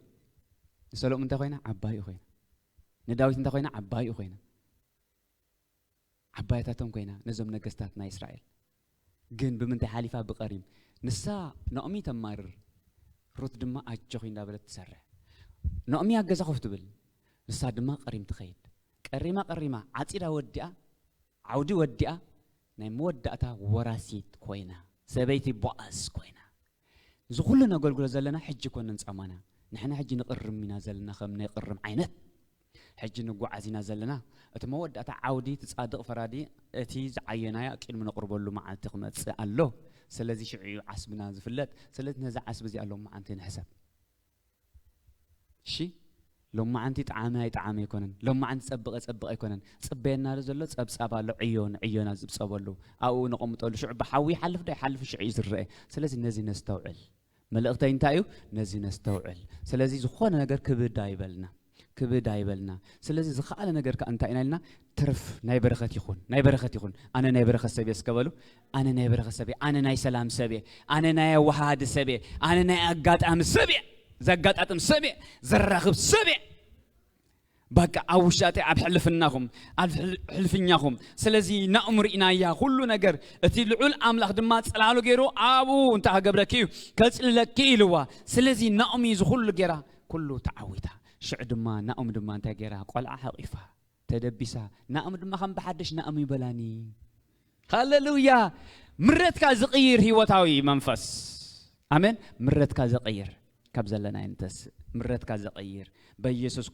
ንሰሎሞን እንታይ ኮይና? ዓባይኡ ኮይና። ንዳዊት እንታይ ኮይና? ዓባይኡ ኮይና። ዓባያታቶም ኮይና ነዞም ነገስታት ናይ እስራኤል። ግን ብምንታይ ሓሊፋ? ብቀሪም። ንሳ ናኦሚ ተማርር፣ ሩት ድማ ኣጆኺ እንዳበለት ትሰርሕ። ናኦሚ ኣብ ገዛ ኮፍ ትብል፣ ንሳ ድማ ቀሪም ትኸይድ። ቀሪማ ቀሪማ ዓጺዳ ወዲኣ፣ ዓውዲ ወዲኣ፣ ናይ መወዳእታ ወራሲት ኮይና፣ ሰበይቲ ቦኣዝ ኮይና። እዚ ኩሉ ነገልግሎ ዘለና ሕጂ ኮነ ንጻማና። ንሕና ሕጂ ንቕርም ኢና ዘለና ከም ናይ ቅርም ዓይነት። ሕጂ ንጓዓዝ ኢና ዘለና። እቲ መወዳእታ ዓውዲ፣ እቲ ጻድቕ ፈራዲ፣ እቲ ዝዓየናዮ ቅድሚ ነቕርበሉ መዓልቲ ክመጽእ ኣሎ። ስለዚ ሽዑ እዩ ዓስብና ዝፍለጥ። ስለዚ ነዚ ዓስቢ እዚኣ ሎማዓንቲ ንሕሰብ። እሺ፣ ሎማዓንቲ ጠዓመ ኣይጠዓመ ኣይኮነን። ሎማዓንቲ ጸብቐ ጸብቐ ኣይኮነን። ጽበየና ዘሎ ጸብጻብ ኣሎ፣ ዕዮ ንዕዮና ዝብጸበሉ፣ ኣብኡ ነቐምጠሉ። ሽዑ ብሓዊ ይሓልፍ ዶ ኣይሓልፍ ሽዑ እዩ ዝረአ። ስለዚ ነዚ ነስተውዕል። መልእኽተይ እንታይ እዩ? ነዚ ነስተውዕል። ስለዚ ዝኾነ ነገር ክብድ ኣይበልና፣ ክብድ ኣይበልና። ስለዚ ዝኸኣለ ነገር ከኣ እንታይ ኢና ኢልና? ትርፍ ናይ በረኸት ይኹን፣ ናይ በረኸት ይኹን። ኣነ ናይ በረኸት ሰብ እየ እስከ በሉ። ኣነ ናይ በረኸት ሰብ እየ፣ ኣነ ናይ ሰላም ሰብ እየ፣ ኣነ ናይ ኣወሃሃዲ ሰብ እየ፣ ኣነ ናይ ኣጋጣሚ ሰብ እየ፣ ዘጋጣጥም ሰብ እየ፣ ዘራኽብ ሰብ እየ። በቃ ኣብ ውሻጠ ኣብ ሕልፍናኹም፣ ኣብ ሕል- ሕልፍኛኹም። ስለዚ ናኦም ርኢናያ ኩሉ ነገር፣ እቲ ልዑል ኣምላኽ ድማ ጽላሉ ገይሩ ኣብኡ እንታይ ክገብረኪ እዩ? ከጽልለኪ ኢልዋ። ስለዚ ናኦም እዩ እዚ ኩሉ ገይራ፣ ኩሉ ተዓዊታ። ሽዕ ድማ ናኦም ድማ እንታይ ገይራ? ቆልዓ ሓቂፋ፣ ተደቢሳ። ናኦም ድማ ከም ብሓደሽ ናኦም ይበላኒ። ሃሌሉያ! ምረትካ ዝቕይር ህይወታዊ መንፈስ። ኣሜን። ምረትካ ዘቐይር፣ ካብ ዘለና ይንተስ። ምረትካ ዘቐይር በኢየሱስ